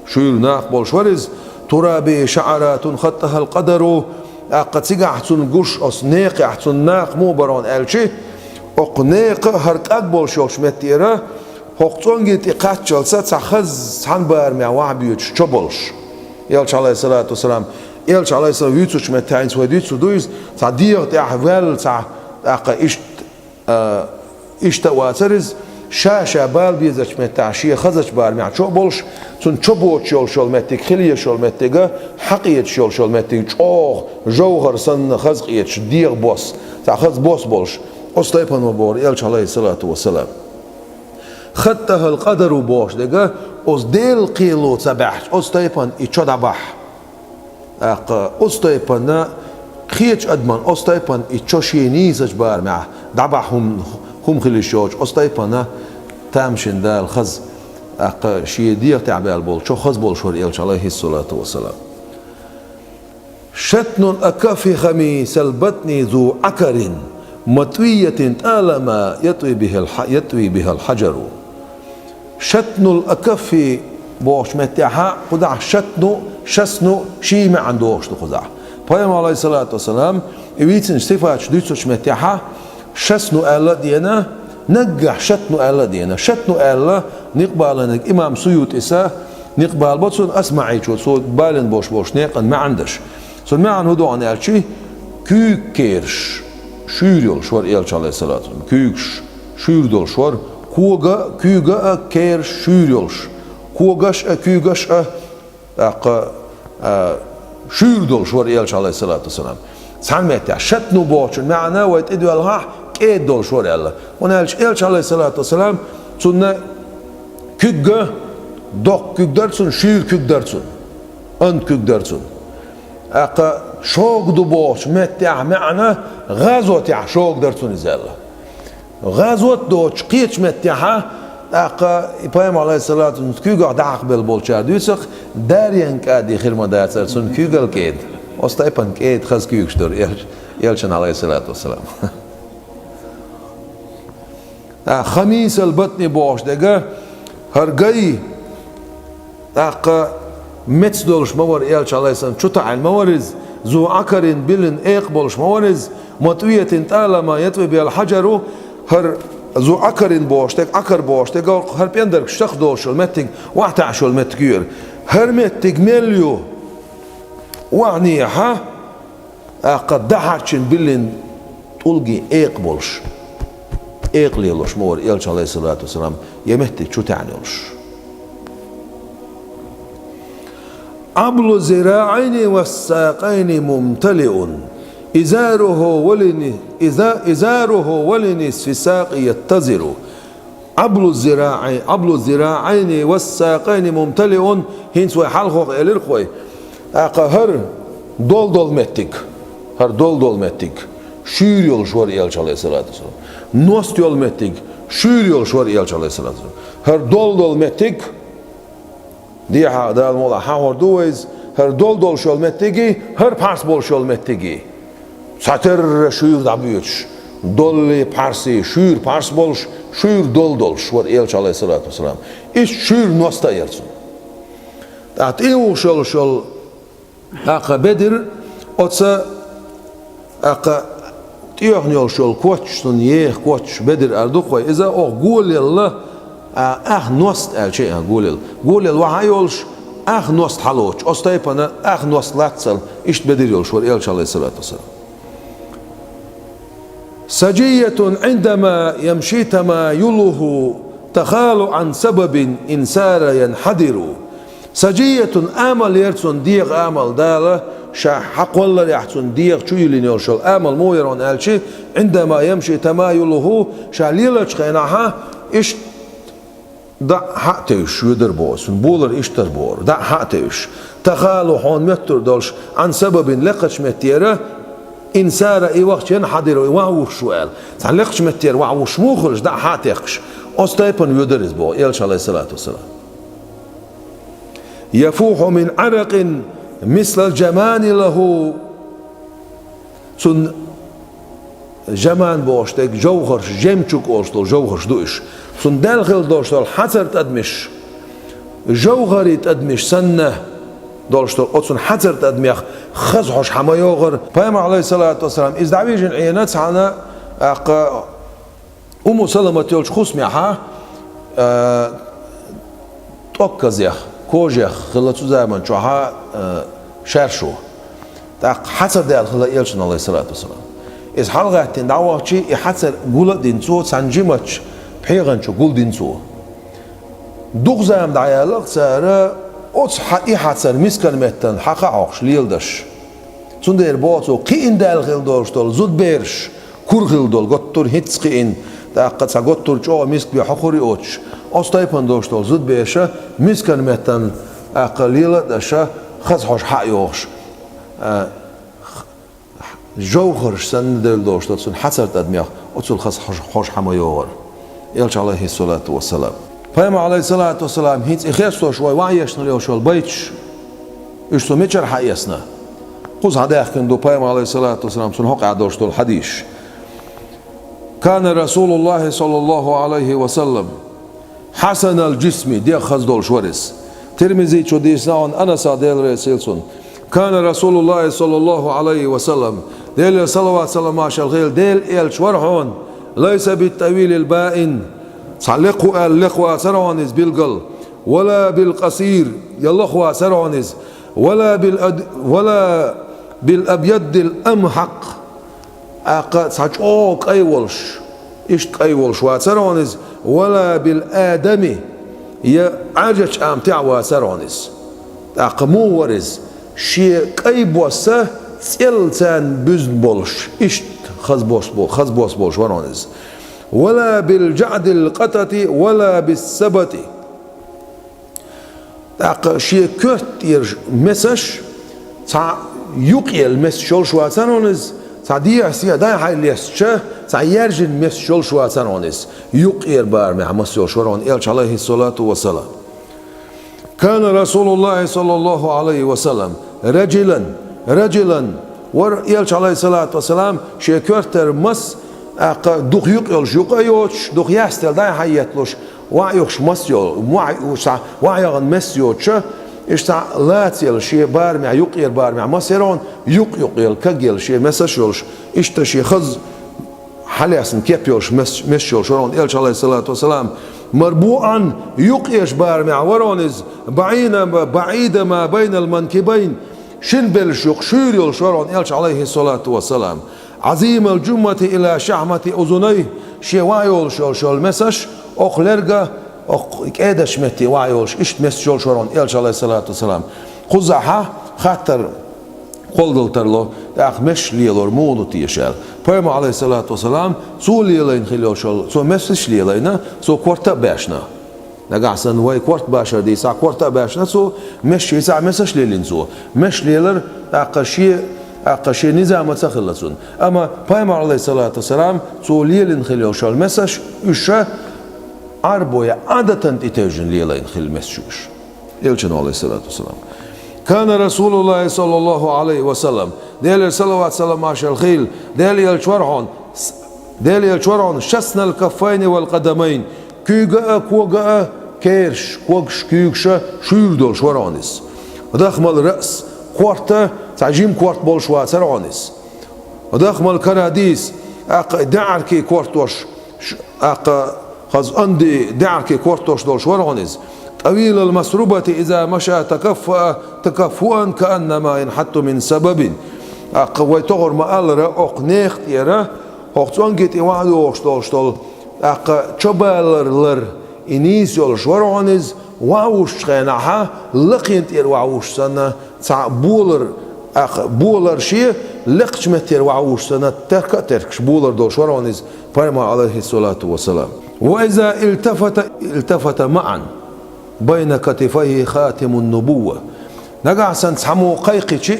Шуьйра накха болуш вара иза. ترى به شعرات خطها القدر. ТӀаккха цигахь цунна гуш, оцу некхехь цунна накха муха бара хьуна аьлча, окху некха а хӀара кӀаг болуш йолчу меттера, хӀокху цӀонгий тӀе кхаччалца цхьа хаза цхьана барамехь вахьа боьдуш чо болуш. Элча, алейхиссалату вассалам, элча, алейхиссалам, вуьйцучу меттехь, хӀинца вай дуьйцур ду иза, цхьа дегӀа тӀехь ваьлла цхьа, тӀаккха иштта, а, иштта а вацара иза, ша-ша бала безачу меттехь шен хазачу барамехь чо а болуш, цунна чо боцуш йолуш йолу меттиг, хила езаш йолу меттига, хьакъеташ йолуш йолу меттиг, чӀогӀа жовхӀар санна хаза къеташ, дегӀан бос, цхьа хаза бос болуш, оцу тайпана вара бохура элча, алейхиссалату вассалам. خطها القدر бохуш дерг, оцу Делан кхело ца баьхча, оцу тайпана и чо дӀабахьа. ТӀаккха оцу тайпана кхечу адаман, оцу тайпана и чо шен нийсачу барамехь дӀабахьа хӀума, хӀума хила йиш йоцуш, оцу тайпана тамашийна Дала хаза, тӀаккха шен дегӀа тӀехь баьлла болчо хаза болуш вара Элча, Ӏалайхиссалату вассалам. شتن الأكف خميس البطن ذو عكر مطوية طالما يطوي بها الح-، يطوي بها الحجر. شتن الأكف бохучу меттехьа, кхузахь шатну, шасну ший маьӀна дохуш ду кхузахь. Пайхамар, Ӏалайхиссалату вассалам, и вийцинчу сифаташ дуьйцучу меттехьа, шасну аьлла а деана, наггахь шатну аьлла а деана. Шатну аьлла, некъ балийнарг имам СуютӀис, некъ балабо цунна АсмаӀичо, цо балийна болуш болчу некъан маьӀна даш. Цуьнан маьӀна хӀун ду аьлча, куьйга кераш шуьйра йолуш вара Элча, Ӏалайхиссалату вассалам. Куьйгаш шуьйра долуш вара, кога а, куьйга а кераш шуьйра йолуш. Когаш а, куьйгаш а, тӀаккха, а, шуьйра долуш вара Элча, Ӏалайхиссалату вассалам. Цхьана меттехь, шатну бохучун маьӀна вай тӀедоьлхахь, кӀеда долуш вара аьлла. ХӀунда аьлча Элча, Ӏалайхиссалату вассалам, цунна куьг а, доккха куьг дара цунна, шуьйра куьг дара цунна, онда куьг дара цунна. ТӀаккха шога ду бохучу меттехь маьӀна, гӀазотехь шога дара цунна иза аьлла. ГӀазот доцуш кхечу меттехьа, тӀаккха и Пайхамар, Ӏалайхиссалату вассалам, куьйгах дӀахьакхабелла болчара дуьйцу-кх, даренан кӀади хир ма дацара цунна куьйгал кӀеда. Оцу тайпана кӀеда хаза куьйгаш дара Элча-, Элчан, Ӏалайхиссалату вассалам. ТӀаккха хамисал батни бохуш дерг, хӀара гай, тӀаккха меца долуш ма вара Элча, Ӏалайхиссалам, чу таӀийна ма вара иза, зу Ӏакарин, билина экъа болуш ма вара иза, матӀвиятин тӀалама ятӀви бихал хьаджару, хӀара зу Ӏакарин бохуш дерг, Ӏакар бохуш дерг, хӀара пӀендарг шах долуш йолу меттиг, охьатаьӀаш йолу меттиг ю хӀара. ХӀара меттиг мел ю? Охьанехьа, тӀаккха дахьарчун биллина тӀулгий экъа болуш, экъа лелош ма вара Элча, Ӏалайхиссалату вассалам, я меттиг чу таьӀна йолуш. Ӏаблу зираӀайни ва сакъайни мумталиун, изаруху валини-, иза-, изаруху валинисфи сакъи яттазиру. Ӏаблу зираӀай-, Ӏаблу зираӀайни ва сакъайни мумталиун, хӀинца вай хьалхох элира-кх вай. ТӀаккха хӀара долу-долу меттиг, хӀара долу-долу меттиг шуьйра йолуш вара Элча, Ӏалайхиссалату вассалам. Ност йолу меттиг шуьйра йолуш вара Элча, Ӏалайхиссалату вассалам. ХӀара долу-долу меттиг, дехьа Дала мукъ лахь хьахор ду вай иза, хӀара долу долуш йолу меттиги, хӀара пхьарс болуш йолу меттиги. Цхьатерра шуьйра дӀабоьдуш, доллий, пхьарсий, шуьйра пхьарс болуш, шуьйра долу долуш вара Элча, Ӏалайхиссалату вассалам. Иштта шуьйра ност а яра цунна. ТӀаккха тӀехуш йолуш йолу, тӀаккха бедар, оцу, тӀаккха тӀехна йолуш йолу коч, цунна еха коч, бедар ала ду-кх вай. Иза оха голелла, а, ах ност аьлча а голелла. Голелла вахьа йолуш, ах ност хьалоцуш. Оцу тайпана ах ност лаццал, иштта бедар йолуш вара Элча, Ӏалайхиссалату вассалам. Саджиятун Ӏиндама ямши тамаюлуху тахалу Ӏан сабабин ин сара янхьадиру. Саджиятун, амал яра цунна, дегӀан амал, Дала ша хьакхолларехь цунна дегӀа чу йиллина йолуш йолу амал муха яра хьуна аьлча, Ӏиндама ямши тамаюлуху, ша лелачу хенахьа, иштта дӀа хьа а тевжаш, воьдура боху, цуьнан болар иштта дара бохура, дӀа хьа а тевжаш. Тахалу, хьуна моьттур долуш, Ӏан сабабин, лекхачу меттера, ин сара, и вахча янхьадиру, и вахьа вуссуш ву аьлла. Цхьана лекхачу меттера вахьа вуссуш муха хуьлуш, дӀа хьа а текхаш. Оцу тайпана воьдура иза боху Элча, Ӏалайхиссалату вассалам. Яфухьу мин Ӏаракъин мислал жамани лаху. Цунна жаман бохуш дерг жовхарш, жемчуг олуш долу жовхарш ду уьш. Цунна даьлла хилла долуш долу хьацар тӀадамаш, жовхарий тӀадамаш санна долуш долу оцунна хьацар тӀадамех хаза хьожа хьан ма йогӀура. Пайхамар, Ӏалайхиссалату вассалам, иза дӀавижина Ӏийна цхьана, тӀаккха Умму Саламат йолчу хӀусамехьа, а, тӀокказех, кожех хилла цу заман чохьа, а, шаьршо. ТӀаккха хьацар даьлла хилла Элчанна, Ӏалайхиссалату вассалам. Иза хьалагӀаьттина дӀавахча, и хьацар гул а дина цо, цхьана жимачу пхьегӀан чу гулдина цо. Дукха зама дӀаяьлла-кх цара, оцу хьа-, и хьацар мискан меттана хьакха а хьокхуш леладеш. Цундела боху цо, кхиъна даьлла хилла долуш долу зудабераш, кура хилла долу, готтур хӀинцца кхиъна, тӀаккха цхьа готтур чӀогӀа миска бен хьокхур йоцуш, оцу тайпана долуш долу зудабераша мискан меттана, тӀаккха лела а деша, хаза хьожа хьа а йогӀуш, а, жовхарш санна девлла долуш долу цунна хьацар тӀадамех, оцул хаза хьожа, хьожа хьан ма йогӀура. Элча, алейхиссалату вассалам. Пайхамар, алейхиссалату вассалам, хӀинца и хестош вай ваьешна йолуш йолу байташ, уьш цо мичара хьаэцна? Кхуза хьадаьхкина ду Пайхамар, алейхиссалату вассалам, цунна хьокъехь долуш долу хьадисаш. Кана Расулуллахи, саллаллаху алейхи ва саллам, хьасанал джисми, дегӀ хаза долуш вара иза. Тирмизи чу дийцина хьуна Анаса, Дела реза хила цунна. Кана Расулуллахи, саллаллаху алейхи ва саллам, Делера салават-салам маршалла хила, Дела элча вара хьуна, лайса бит-тавилил баин, цхьа лекха ву аьлла лекха вацара хьуна иза билггал, вала бил-къасир, я лоха вацара хьуна иза, вала бил-ад-, вала бил-абъяддил амхьакъ, тӀаккха цхьа чӀогӀа кӀай волуш, иштта кӀай волуш вацара хьуна иза, вала бил-адами, я Ӏаьржачу амтехь вацара хьуна иза. ТӀаккха муха вара иза? Шен кӀай босса цӀелла царна буьзна болуш, иштта хаза бос бо-, хаза бос болуш вара хьуна иза. Вала бил-джаӀдил-къатати, вала бис-сабати. ТӀаккха шен коьрта тӀера месаш цхьа юкъаелла месаш йолуш вацара хьуна иза, цхьа дехьа-сехьа дӀай-хьай лестича, цхьа яьржина месаш йолуш вацара хьуна иза, юкъера барамехь маса йолуш вара хьуна элча, алейхиссалату вассалам. Кана Расулуллахи, саллаллаху алейхи ва саллам, раджилан, раджилан, вара элча, алейхиссалату вассалам, шен коьртара маса, тӀаккха дукха юкъ йолуш юкъа а йоцуш, дукха яьсса дӀай-хьай етталуш, ваьӀ юхуш маса йолу, ваьӀ, цхьа ваьӀ яхана месаш йоцуша, иштта цхьа лацаелла шен барамехь, юкъера барамехь маса яра хьуна, юкъ-юкъаелла, кагаелла шен месаш йолуш, иштта шен хаза хьалаьцна кеп йолуш мес-, месаш йолуш вара хьуна элча, алейхиссалату вассалам. МарбуӀан, юкъерчу барамехь вара хьуна иза, баӀина-, баӀида ма байнал манкибайн, шина беллаш юкъа шуьйра йолуш вара хьуна элча, алейхиссалату вассалам. Ӏазимал-джуммати ила шахьмати узунайхи, шен ваьӀ йолуш йолуш йолу месаш, окху лерга, окху кӀедачу метте ваьӀ йолуш, иштта месаш йолуш вара хьуна элча, алейхиссалату вассалам. Кхузахь хаттар кхолладала тарло, тӀаккха месаш лелор муха ду теша аьлла. Пайхамар, алейхиссалату вассалам, цо лелайна хила йолуш йолу, цо месаш лелайна, цо корта а баьшна. Нагахь санна вай корта башар дийцахь, корта а баьшна цо, месаш йийцахь, месаш лелийна цо. Месаш лелар тӀаккха шен, тӀаккха шен низамаца хилла цунна. Амма Пайхамар, алейхиссалату вассалам, цо лелийна хила йолуш йолу месаш, уьш Ӏарбойн Ӏадатан тӀетевжина лелайна хилла месаш уьш. Элчано, алейхиссалату вассалам. Кана Расулуллахи, саллаллаху алейхи ва саллам, Делера салават-салам маршалла хила, Дела элча вара хьуна, с-, Дела элча вара хьуна, шаснал каффайни вал къадамайн, куьйга а, кога а, кераш, когаш, куьйгаша шуьйра долуш вара хьуна иза. Дахмал раъс, корта, цхьа жима корта болуш вацара хьуна иза. Дахмал карадис, тӀаккха даьӀаркий кортош, ш-, тӀаккха хаза анди даьӀаркий кортош долуш вара хьуна иза. ТӀавилал масрубати иза маша такаффуа, такаффуан кааннама янхьатту мин сабабин. ТӀаккха вай тохара ма-аллара, окху нехан тӀера, хӀокху цӀонге тӀе ваьӀ йогӀуш долуш долу, тӀаккха чобалар лар, и нийса йолуш вара хьуна иза, ваьӀ вуссучу хенахь, лакхина тӀера ваьӀ вуссуш санна, цхьа болар, тӀаккха болар шен, лекхачу меттера ваьӀ вуссуш санна, терка а теркаш болар долуш вара хьуна иза, Пайхамар, алейхиссалату вассалам. Ва иза илтафата, илтафата маан, байна катифайхи хатимун нубувва. Нагахь санна цхьаммо кхайкхичи,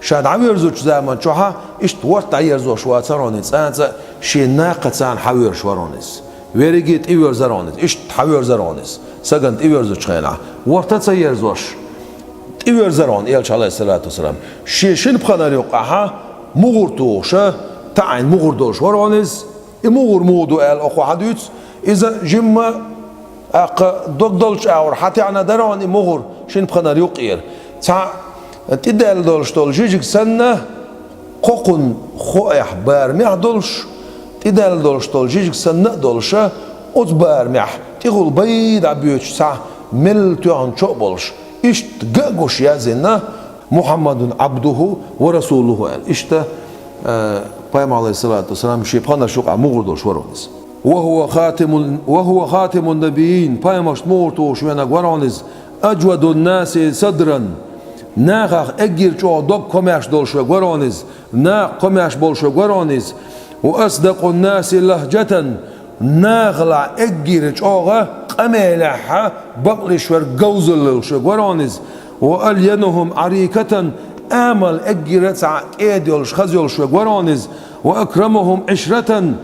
ша дӀавоьрзучу заман чохь иштта ворта дӀаерзош вацара хьуна иза, цкъа а шен накхаца хьавоьрзуш вара хьуна иза. Верриге тӀевоьрзара хьуна иза, иштта хьавоьрзара хьуна иза, сагана тӀевоьрзучу хенахь. Ворта ца ерзош, тӀевоьрзара хьуна элча, алейхиссалату вассалам. Шен шина пханара юккъехь мугӀар тухуша, таӀийна мугӀар долуш вара хьуна иза. И мугӀар муха ду аьлла, оха хьадуьйцу, иза жимма, тӀаккха догдолчу агӀор хьатаьӀна дара хьуна и мугӀар шина пханара юккъера. Цхьа тӀедаьлла долуш долу жижиг санна, кхокхунна хоэхь барамехь долуш, тӀедаьлла долуш долу жижиг санна а долуша, оцу барамехь тӀехула бай дӀабоьдуш цхьа мелла тоьхна чо а болуш, иштта ган а гуш яздина, Мухьаммадун Ӏабдуху ва расулуху аьлла. Иштта, э, Пайхамар, алейхиссалату вассалам, шен пханарш юкъахь мугӀар долуш вара хьуна иза. Ва хӀува хатимун, ва хӀува хатимун набиййин, пайхамаршна мугӀар тухуш венаг вара хьуна иза. Аджвадун наси садран, нахах эггира чӀогӀа дог комаьрша долуш вег вара хьуна иза, накха комаьрша болуш вег вара хьуна иза. Ва асдакъун наси лахджатан, нахалахь эггира чӀогӀа къамелехьа бакълуьйш верг, говзалла йолуш верг вара хьуна иза. Ва алянухум Ӏарикатан, амал эггира цхьа кӀеда йолуш, хаза йолуш верг вара хьуна иза. Ва акрамухум Ӏишратан,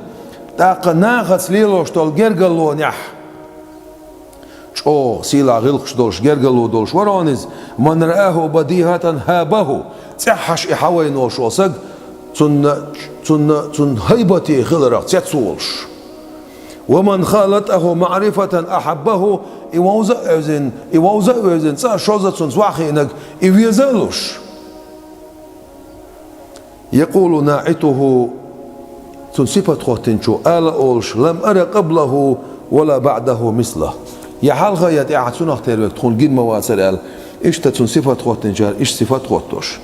ТӀаккха нахаца лелош долу гергарлонехь чӀогӀа сийлахь гӀиллакхаш долуш, гергарло долуш вара хьуна иза. «Ман рааху бадихатан хабаху». ЦӀеххьаш и хьавайна волуш волу саг, цунна, цунна, цунна хӀайбате хиларх цецволуш. «Ва ман халатаху маърифатан ахаббаху». И вовза а вевзина, и вовза а вевзина, цӀа а шозза цунца вахийнарг, и веза а луш. «Якъулу наӀитуху», цунна сифат хӀоттинчо ала а олуш: «Лам ара къаблаху ва ла баъдаху мислаху». Я хьалха, я тӀаьхьа цунах тера верг тхуна гина ма вацара аьлла, иштта цунна сифат хӀоттинчара иштта сифат хӀоттош.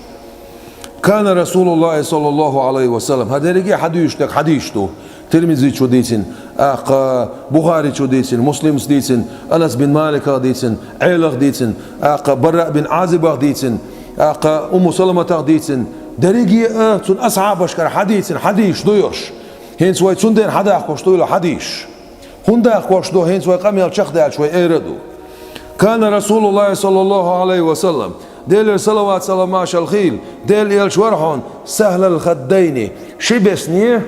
«Кана Расулуллахи саллаллаху Ӏалайхи ва саллам». ХӀара дерриге а хьадуьйшург хьадийш ду. Тирмизичо дийцина, тӀаккха Бухаричо дийцина, Муслимас дийцина, Анас бин Маликах дийцина, Ӏелах дийцина, тӀаккха Бараъ бин Ӏазибах дийцина, тӀаккха Умму Саламатах дийцина. Дерриге а цунна асхьабашкара хьадийцина хьадийш ду уьш. ХӀинца вай цундела хьадаккхош дуйла хьадийш. ХӀунда даккхош ду, хӀинца вай къамел чекхдаьлча вай эр а ду. «Кана Расулуллахи саллаллаху Ӏалайхи ва саллам». Делера салават-салам, машалла, хийла, Делан элча вара хьуна, «сахьлал хаддайни», ши бесне,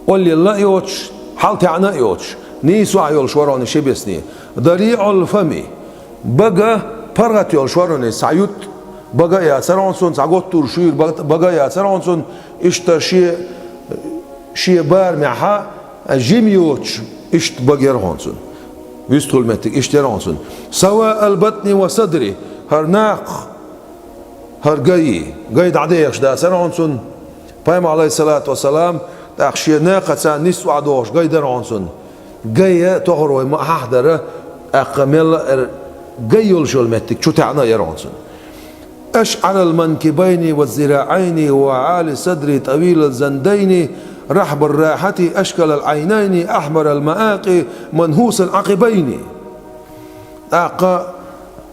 оллелла а йоцуш, хьалтаьӀна а йоцуш, нийсо а йолуш вара хьуна ши бесне. «ДариӀул фами», бага паргӀат йолуш вара хьуна иза, цхьа ютта бага а яцара хьуна цунна, цхьа готтур шуьйра бага, бага а яцара хьуна цунна, иштта шен, шен барамехьа жима йоцуш, иштта бага яра хьуна цунна. Вистхуьлу меттиг иштта яра хьуна цунна. «Саваал батни ва садри», хӀара накха, хӀара гай, гай дӀадехаш дацара хьуна цунна. Пайхамар, Ӏалайхиссалату вассалам, тӀаккха шен накхаца нийсса охьадохуш гай дара хьуна цунна. Гай а тохара вай ма хьахьдара, тӀаккха мелла а эр гай йолуш йолу меттиг чу таьӀна а яра хьуна цунна. «Ашъарал манкибайни ва зираӀайни ва Ӏали садри тӀавилал зандайни, рахьбар рахьати ашкалал Ӏайнайни, ахьмарал маакъи манхусал Ӏакъибайни». ТӀаккха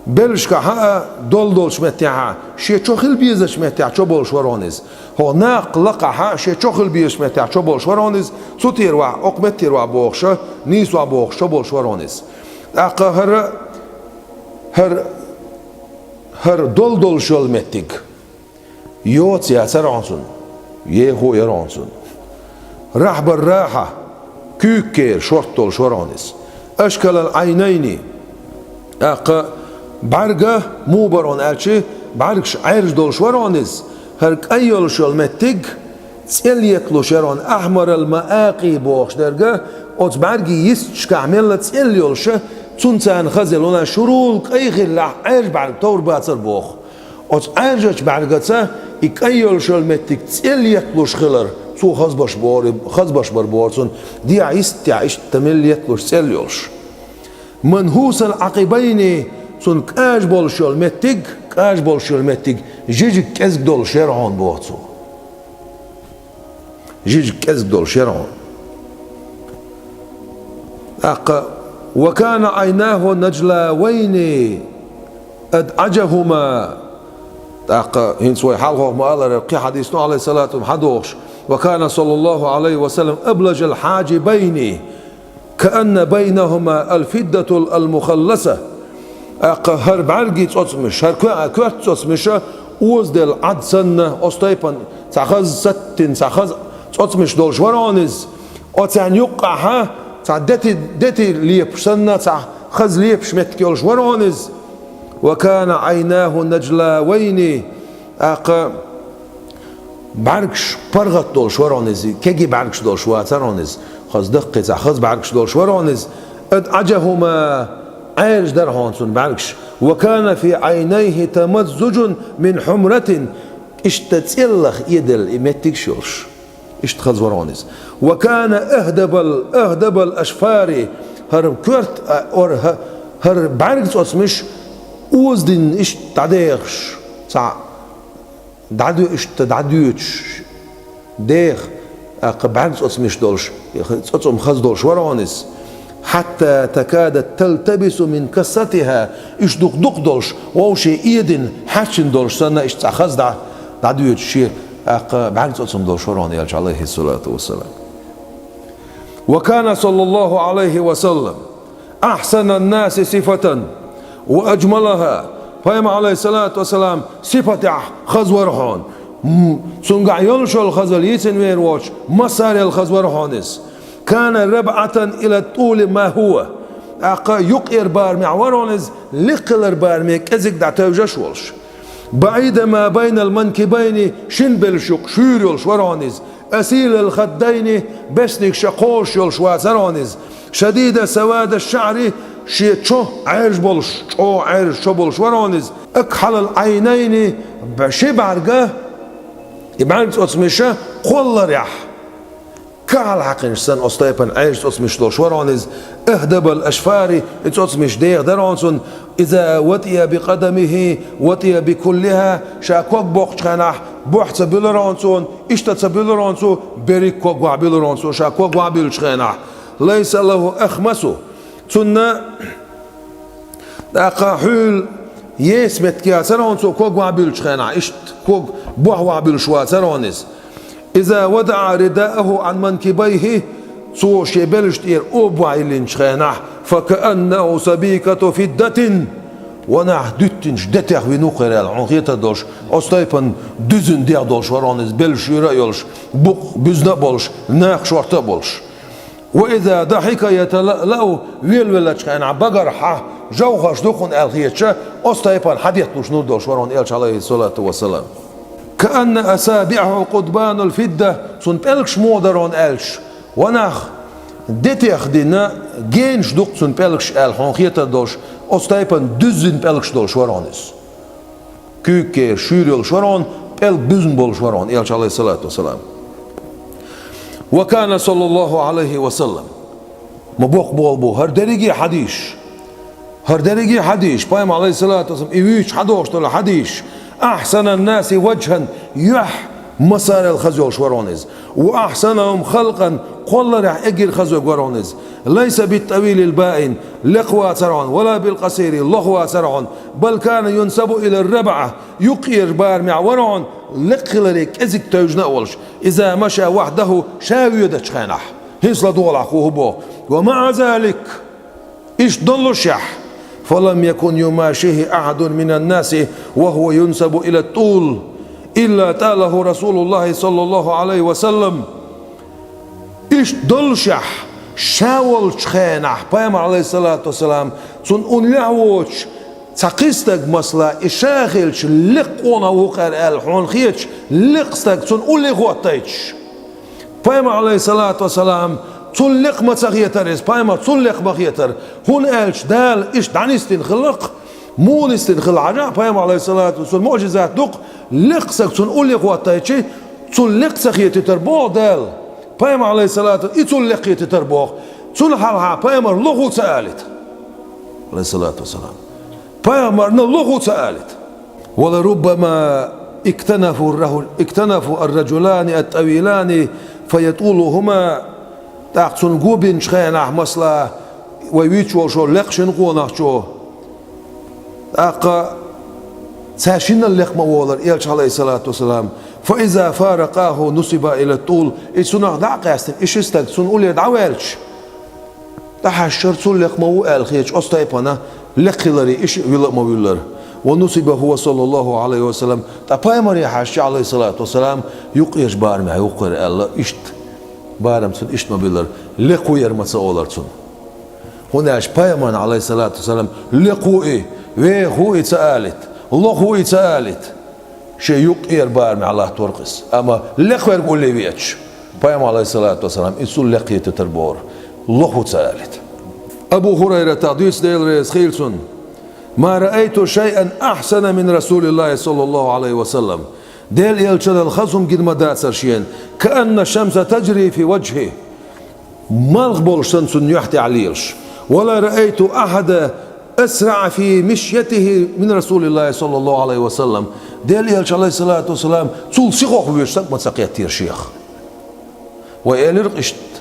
белшкахьа а, долдолчу меттехьа, шен чо хила безачу меттехь чо болуш вара хьуна иза. ХӀокху накха лакхахьа, шен чо хила безачу меттехь чо болуш вара хьуна иза. Цу тӀера вахь, окху меттера вахь бохуша, нийсо вахь бохуша чо болуш вара хьуна иза. ТӀаккха хӀара, хӀара, хӀара долдолуш йолу меттиг йоца яцара хьуна цунна, ехо а яра хьуна цунна. Рахьбар рахьа, куьйгкера шорта долуш вара хьуна иза. Ашкалал Ӏайнайни, тӀаккха бӀаьрга муха бара хьуна аьлча, бӀаьргаш Ӏаьржа долуш вара хьуна иза. ХӀара кӀай йолуш йолу меттиг цӀел етталуш яра хьуна, ахьмарал маакъи бохуш дерг, оцу бӀаьргийн йисташкахь мелла цӀел йолуша, цунна царна хаза елла, шурул кӀай хиллехь, Ӏаьржа бӀаьрг товр бацара боху. Оцу Ӏаьржачу бӀаьргаца и кӀай йолуш йолу меттиг цӀел етталуш хилар, цо хазбаш бори-, хазбаш бар бора цунна, дехьа йистехь иштта мелла етталуш цӀел йолуш. Манхусал Ӏакъибайни, цунна кӀажа болуш йолу меттиг, кӀажа болуш йолу меттиг, жижиг кӀезиг долуш яра хьуна боху цо. Жижиг кӀезиг долуш яра хьуна. ТӀаккха: «Ва кана Ӏайнаху наджлавайни адӀаджахума». ТӀаккха хӀинца вай хьалхох ма-аллара, кхин хьадисна, Ӏалайхиссалату вассалам, хьадохуш: «Ва кана саллаллаху Ӏалайхи ва саллам аблажал хьаджибайни». «Каанна байнахума алфиддатул алмухалласа». ТӀаккха хӀара бӀаьргийн цӀоцамаш, хӀара ко-, коьртан цӀоцамаша озаделла Ӏад санна, оцу тайпана цхьа хаза саттина, цхьа хаза цӀоцамаш долуш вара хьуна иза. Оцарна юккъехьа цхьа дети, дети лепаш санна, цхьа хаза лепаш меттиг йолуш вара хьуна иза. «Ва кана Ӏайнаху наджлавайни». ТӀаккха бӀаьргаш паргӀат долуш вара хьуна иза, кегий бӀаьргаш долуш вацара хьуна иза. Хаза даккхий, цхьа хаза бӀаьргаш долуш вара хьуна иза. «АдӀаджахума», Ӏаьржа дара хьуна цунна бӀаьргаш. «Ва кана фи Ӏайнайхи тамаззуджун мин хьумратин», иштта цӀеллах эделла и меттигаш йолуш. Иштта хаза вара хьуна иза. «Ва кана ахдабал, ахдабал ашфари», хӀара коьрта, а, ор-, хӀа-, хӀара бӀаьрг цӀоцамаш озадина иштта дӀадехаш, цхьа дӀадо-, иштта дӀадоьдуш, деха, тӀаккха бӀаьрг цӀоцамаш долуш, цӀоцам хаза долуш вара хьуна иза. «Хьатта такадат талтабису мин кассатиха», иштта дукха-дукха долуш, вовшийн эдина хьаьрчина долуш санна, иштта цхьа хаза дӀа-, дӀадоьдуш шен, тӀаккха бӀаьрг цӀоцам долуш вара хьуна элча, Ӏалайхиссалату вассалам. «Ва кана саллаллаху Ӏалайхи ва саллам ахьсананнаси сифатан ва аджмалаха». Пайхамар, Ӏалайхиссалату вассалам, сифатехь хаза вара хьуна, Цунгахь йолуш йолу хазалла йийцина вер воцуш, массарел хаза вара хьуна иза. كان ربعة إلى الطول ما هو. ТӀаккха юккъера барамехь вара хьуна иза, лекха хилар бараме кӀезиг дӀатевжаш волуш. بعيد ما بين المنكبين, шина белшаш юккъе шуьйра йолуш вара хьуна иза. أصيل الخدين, беснигаш кхозуш йолуш вацара хьуна иза. شديد سواد الشعر, шен чо Ӏаьржа болуш, чӀогӀа Ӏаьржа чо болуш вара хьуна иза. أكحل العينين, б-, ши бӀаьрга, и бӀаьрга цӀоцамаш кхолларехь, кахьал хьаькхинчу санна оцу тайпана Ӏаьржа цӀоцамаш долуш вара хьуна иза. أهدب الأشفار, и цӀоцамаш деха дара хьуна цунна. إذا وطئ بقدمه وطئ بكلها, ша ког боккхучу хенахь, бохь ца буьллура хьуна цо, иштта ца буьллура хьуна цо, берриг ког вахь буьллура хьуна цо, ша ког вахь буьллучу хенахь. ليس له أخمص. Цунна тӀаккха хьуьла еса меттиг яцара хьуна цо ког вахь буьллучу хенахь, иштта ког бохь вахь буьллуш вацара хьуна иза. إذا وضع رداءه عن منكبيه, цо шен белшаш тӀера оба вахь йиллинчу хенахь, فكأنه سبيكة فضة, ванах дуьттинчу детех вина ву-кх хӀара аьлла, хьуна хетар долуш, оцу тайпана дуьззина дех долуш вара хьуна иза, белшаш шуьйра а йолуш, букъ буьзна а болуш, накха шорта а болуш. وإذا ضحك يتلألأ, велавеллачу хенахь багархьа жовхӀарш ду-кх хьуна аьлла хеташ, оцу тайпана хьадетталуш нур долуш вара хьуна элча, عليه الصلاة والسلام. كأن أصابعه قضبان الفضة, цуьнан пӀелгаш муха дара хьуна аьлча, ванах детех дина генаш ду-кх цуьнан пӀелгаш аьлла хьуна хетар долуш, оцу тайпана дуьззина пӀелгаш долуш вара хьуна иза. Куьйгаш шуьйра йолуш вара хьуна, пӀелг буьзна болуш вара хьуна элча, عليه الصلاة والسلام. وكان صلى الله عليه وسلم, ма боккха болу бу хӀара дерриге а хьадисаш. ХӀара дерриге а хьадисаш, пайхамар, عليه الصلاة والسلام, и вуьйцуш хьадогӀуш долу хьадисаш. أحسن الناس وجها, юьхь массарел хаза йолуш вара хьуна иза. وأحسنهم خلقا, кхолларехь эггара хаза верг вара хьуна иза. ليس بالطويل البائن, лекха вацара хьуна, ولا بالقصير, лоха вацара хьуна, بل كان ينسب إلى الربعة, юккъерчу барамехь вара хьуна, лекха хиларе кӀезиг тевжина а волуш, إذا مشى وحده, ша воьдучу хенахь, хӀинца ладогӀалахь хӀун хӀу боху. ومع ذلك, иштта доллушехь, فلم يكن يماشيه أحد من الناس وهو ينسب إلى الطول إلا طاله رسول الله صلى الله عليه وسلم. Иштта доллушехь, ша волчу хенахь, пайхамар, عليه الصلاة والسلام, цунна уллехь воцуш, цхьа кхин стаг, масала, и ша хилча, лекха къонах ву-кх хӀара аьлла хьуна хеташ, лекха стаг цунна улле хӀоттайташ. Пайхамар, عليه الصلاة والسلام, цунна лекха ма ца хетара иза, пайхамар цунна лекха ма хетара, хӀунда аьлча Дала иштта дӀанисдина хилла-кх, муха нисдина хилла хьажахь, пайхамар, عليه الصلاة والسلام, цунна муӀжизат ду-кх, лекха стаг цунна улле хӀоттайтчи, цунна лекха ца хетийтар боху Дала. Пайхамар, عليه الصلاة, и цунна лекха хетийтар боху. Цунна хьалха пайхамар лоха ву ца алийта, عليه الصلاة والسلام. Пайхамарна лоха ву ца алийта. ولربما اكتنف الرجل، اكتنف الرجلان الطويلان فيطولهما. ТӀаккха цунна го бинчу хенахь, масала, вай вуьйцуш волу лекха шина къонахчо, тӀаккха цара шиннал лекха ма волара, элча, عليه الصلاة والسلام. فإذا فارقاه نسب إلى الطول. И цунах дӀа а къаьстина, и ши стаг цунна уллера дӀаваьлча, дӀахьаьжчара цул лекха ма ву аьлла хеташ, оцу тайпана лекха хиларе и шиъ вилла а ма вуьллара. ونسب هو صلى الله عليه وسلم. Ткъа пайхамаре хьаьжча, عليه الصلاة والسلام, юккъерчу барамехь ву-кх хӀара аьлла, иштта барам цунна иштта ма биллара, лекха ву яра ма ца олара цунна. ХӀунда аьлча пайхамарна, عليه الصلاة والسلام, лекха ву и, веха ву и ца алийта, лоха ву и ца алийта, шен юккъера барамехь латтор-кх иза. Амма лекха верг улле веача, пайхамар, عليه الصلاة والسلام, и цул лекха хетийтар бохура, лоха ву ца алийта. Абу ХӀурайрата дуьйцу, Дела реза хуьлда цунна: ما رأيت شيئا أحسن من رسول الله صلى الله عليه وسلم. Делан элчанал хаза хӀума гина ма дацара шена. كأن الشمس تجري في وجهه. Малх болуш санна цунна юьхь тӀехь лелаш. ولا رأيت أحدا أسرع في مشيته من رسول الله صلى الله عليه وسلم. Делан элча, عليه الصلاة والسلام, цул сихха воьдуш стаг ма ца кхеттера шех. Вай элира-кх иштта,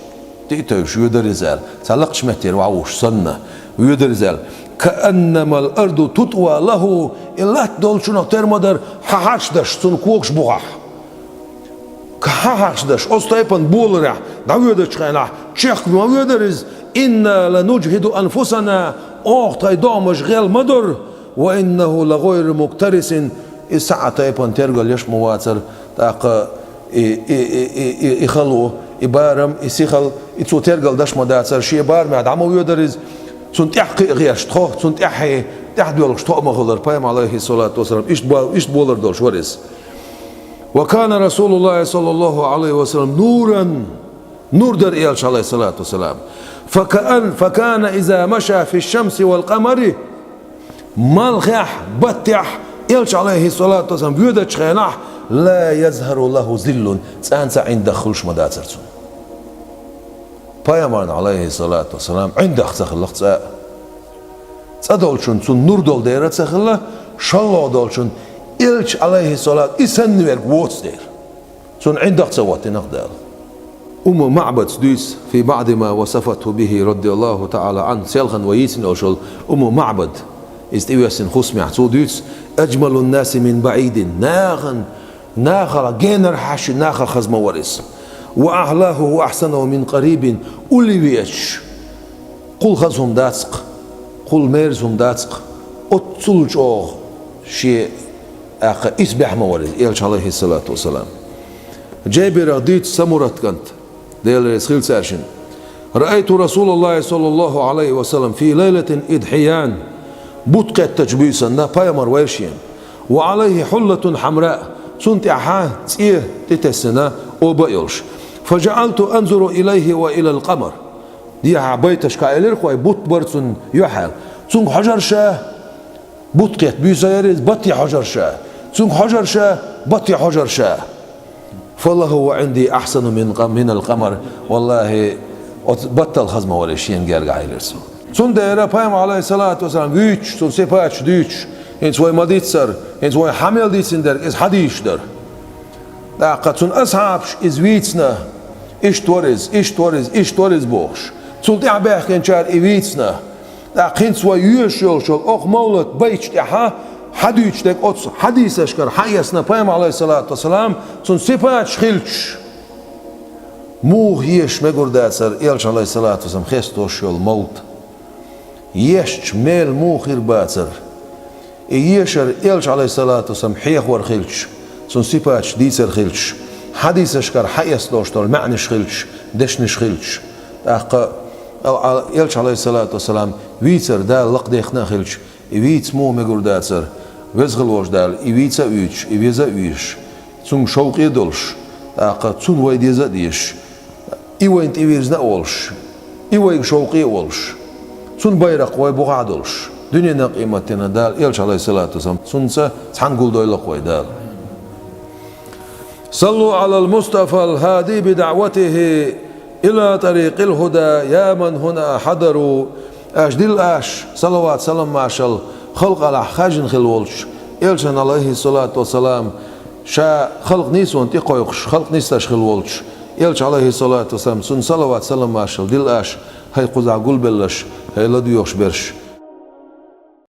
тӀе а тевжаш воьдура иза аьлла, цхьа лакхачу меттера вовшах санна, воьдура иза аьлла. كأنما الأرض تطوى له. И латта долчунах тера ма дара хьан хьарчдаш цунна когаш бухахь. Хьан хьарчдаш оцу тайпана боларехь дӀавоьдучу хенахь, чехка ма воьдура иза. إنا لنجهد أنفسنا. Оха тхайн догӀмаш гӀел ма дора. وإنه لغير مكترث. Иза цхьа а тайпана тергалъеш ма вацара, ТӀаккха и, и, и, и, и, и хало, и барам, и сихал, и цо тергал деш ма дацар, шен барамехь дӀа ма воьдар иза. Цунна тӀехь кхиа гӀерташ тхо, цунна тӀехь, тӀехь доьлхуш тхо а ма хилар, пайхамар, алейхиссалату вассалам, иштта бо-, иштта болар долуш вара иза. وكان رسول الله صلى الله عليه وسلم نورا, нур дара элча, алейхиссалату вассалам. فكأن، فكان إذا مشى في الشمس والقمر, малхехь, баттехь, элча, алейхиссалату вассалам, воьдачу хенахь, لا يظهر له ظل, цӀенна цхьа ӀиндагӀ хуьлуш ма дацар цунна. Пайхамарна, алейхиссалату вассалам, ӀиндагӀ ца хилла цкъа а. ЦӀа долчун цунна нур долу дера ца хилла, шолгӀа долчун элча, алейхиссалату, и санна верг воцу дера. Цунна ӀиндагӀ ца хӀоттина-кх Дала. Умму МаӀбадс дуьйцу, في بعض ما وصفته به رضي الله تعالى عنه, селхана вай йийцина йолуш йолу Умму МаӀбад, иза тӀевессина хӀусамехь, цо дуьйцу: أجمل الناس من بعيد, нахана, нахала генара хьаьшшина нахах хаза ма вара иза. وأحلاه وأحسنه من قريب, улле веачаш, кхул хаза хӀума дац-кх, кхул мерза хӀума дац-кх, оццул чӀогӀа шен, тӀаккха, исбаьхьа ма вара иза, элча, алейхиссалату вассалам. Джабирах дуьйцу, Самурат кӀант, Дела реза хила цаьршинна: رأيت رسول الله صلى الله عليه وسلم في ليلة إضحيان, бутт кхеттачу буьйсанна пайхамар вайра шена, وعليه حلة حمراء, цунна тӀехьа цӀе тӀетесна оба а йолуш. فجعلت أنظر إليه وإلى القمر. Дехьа байташкахь элира-кх вай, бутт бара цунна юьхьӀаьлла. Цунга хьожура ша, бутт кхетта буьйса яра иза, батте хьожура ша. Цунга хьожура ша, батте хьожура ша. فلهو عندي أحسن من ق-، من القمر. Валлахьи, оцу баттал хаза ма вара шена гергахь, элира цо. Цундела пайхамар, алейхиссалату вассалам, вуьйцуш, цуьнан сипаташ дуьйцуш, хӀинца вай ма-дийццара, хӀинца вай хьан мел дийцина дерг, иза хьадисаш дара. ТӀаккха цуьнан асхьабаш иза вийцина, иштта вара иза, иштта вара иза, иштта вара иза бохуш. Цул тӀаьхьа баьхкинчара и вийцина. ТӀаккха хӀинца вай йоьшуш йолуш йолу окху мовлат байташ тӀехьа хьадуьйцуш дерг оцу хьадисашкара хьаэцна пайхамар, алейхиссалату вассалам, цуьнан сипаташ хилчаш. Муха езаш мегар дацара элча, алейхиссалату вассалам, хестош йолу мовлат? Езча, мел муха хир бацара? И ешар элча, алейхиссалату вассалам, хьехавар хилча, цуьнан сипаташ дийцар хилча, хьадисашкара хьаэцна долуш долу маьӀнаш хилча, дешнаш хилча, тӀаккха а, а, элча, алейхиссалату вассалам, вийцар Дала лакхадехна а хилча, и вийца муха мегар дацара? Веза хила волчу Дала и вийца а вуьйцуш, и веза а везаш, цунна шовкъе а долуш, тӀаккха цунна вай деза а дезаш, и вайна тӀевирзина а волуш, и вайга шовкъе а волуш, цуьнан байракх вай бухахь а долуш, дуьненан, къематдийнан Дала элча, алейхиссалату вассалам, цуьнца цхьаьна гулдойла-кх вай Дала. صلوا على المصطفى الهادي بدعوته إلى طريق الهدى يا من هنا حضروا. Аша дилла аша салават, салам-маршалла халкъалахь хаьржина хила волчу элчанна, алейхиссалату вассалам, ша халкъ нийсонна тӀекхойкхуш, халкъ нисдеш хила волчу элча, алейхиссалату вассалам, цунна салават, салам-маршалла дилла аша, хӀай кхузахь гулбелларш, хӀай ладоьгӀуш берш.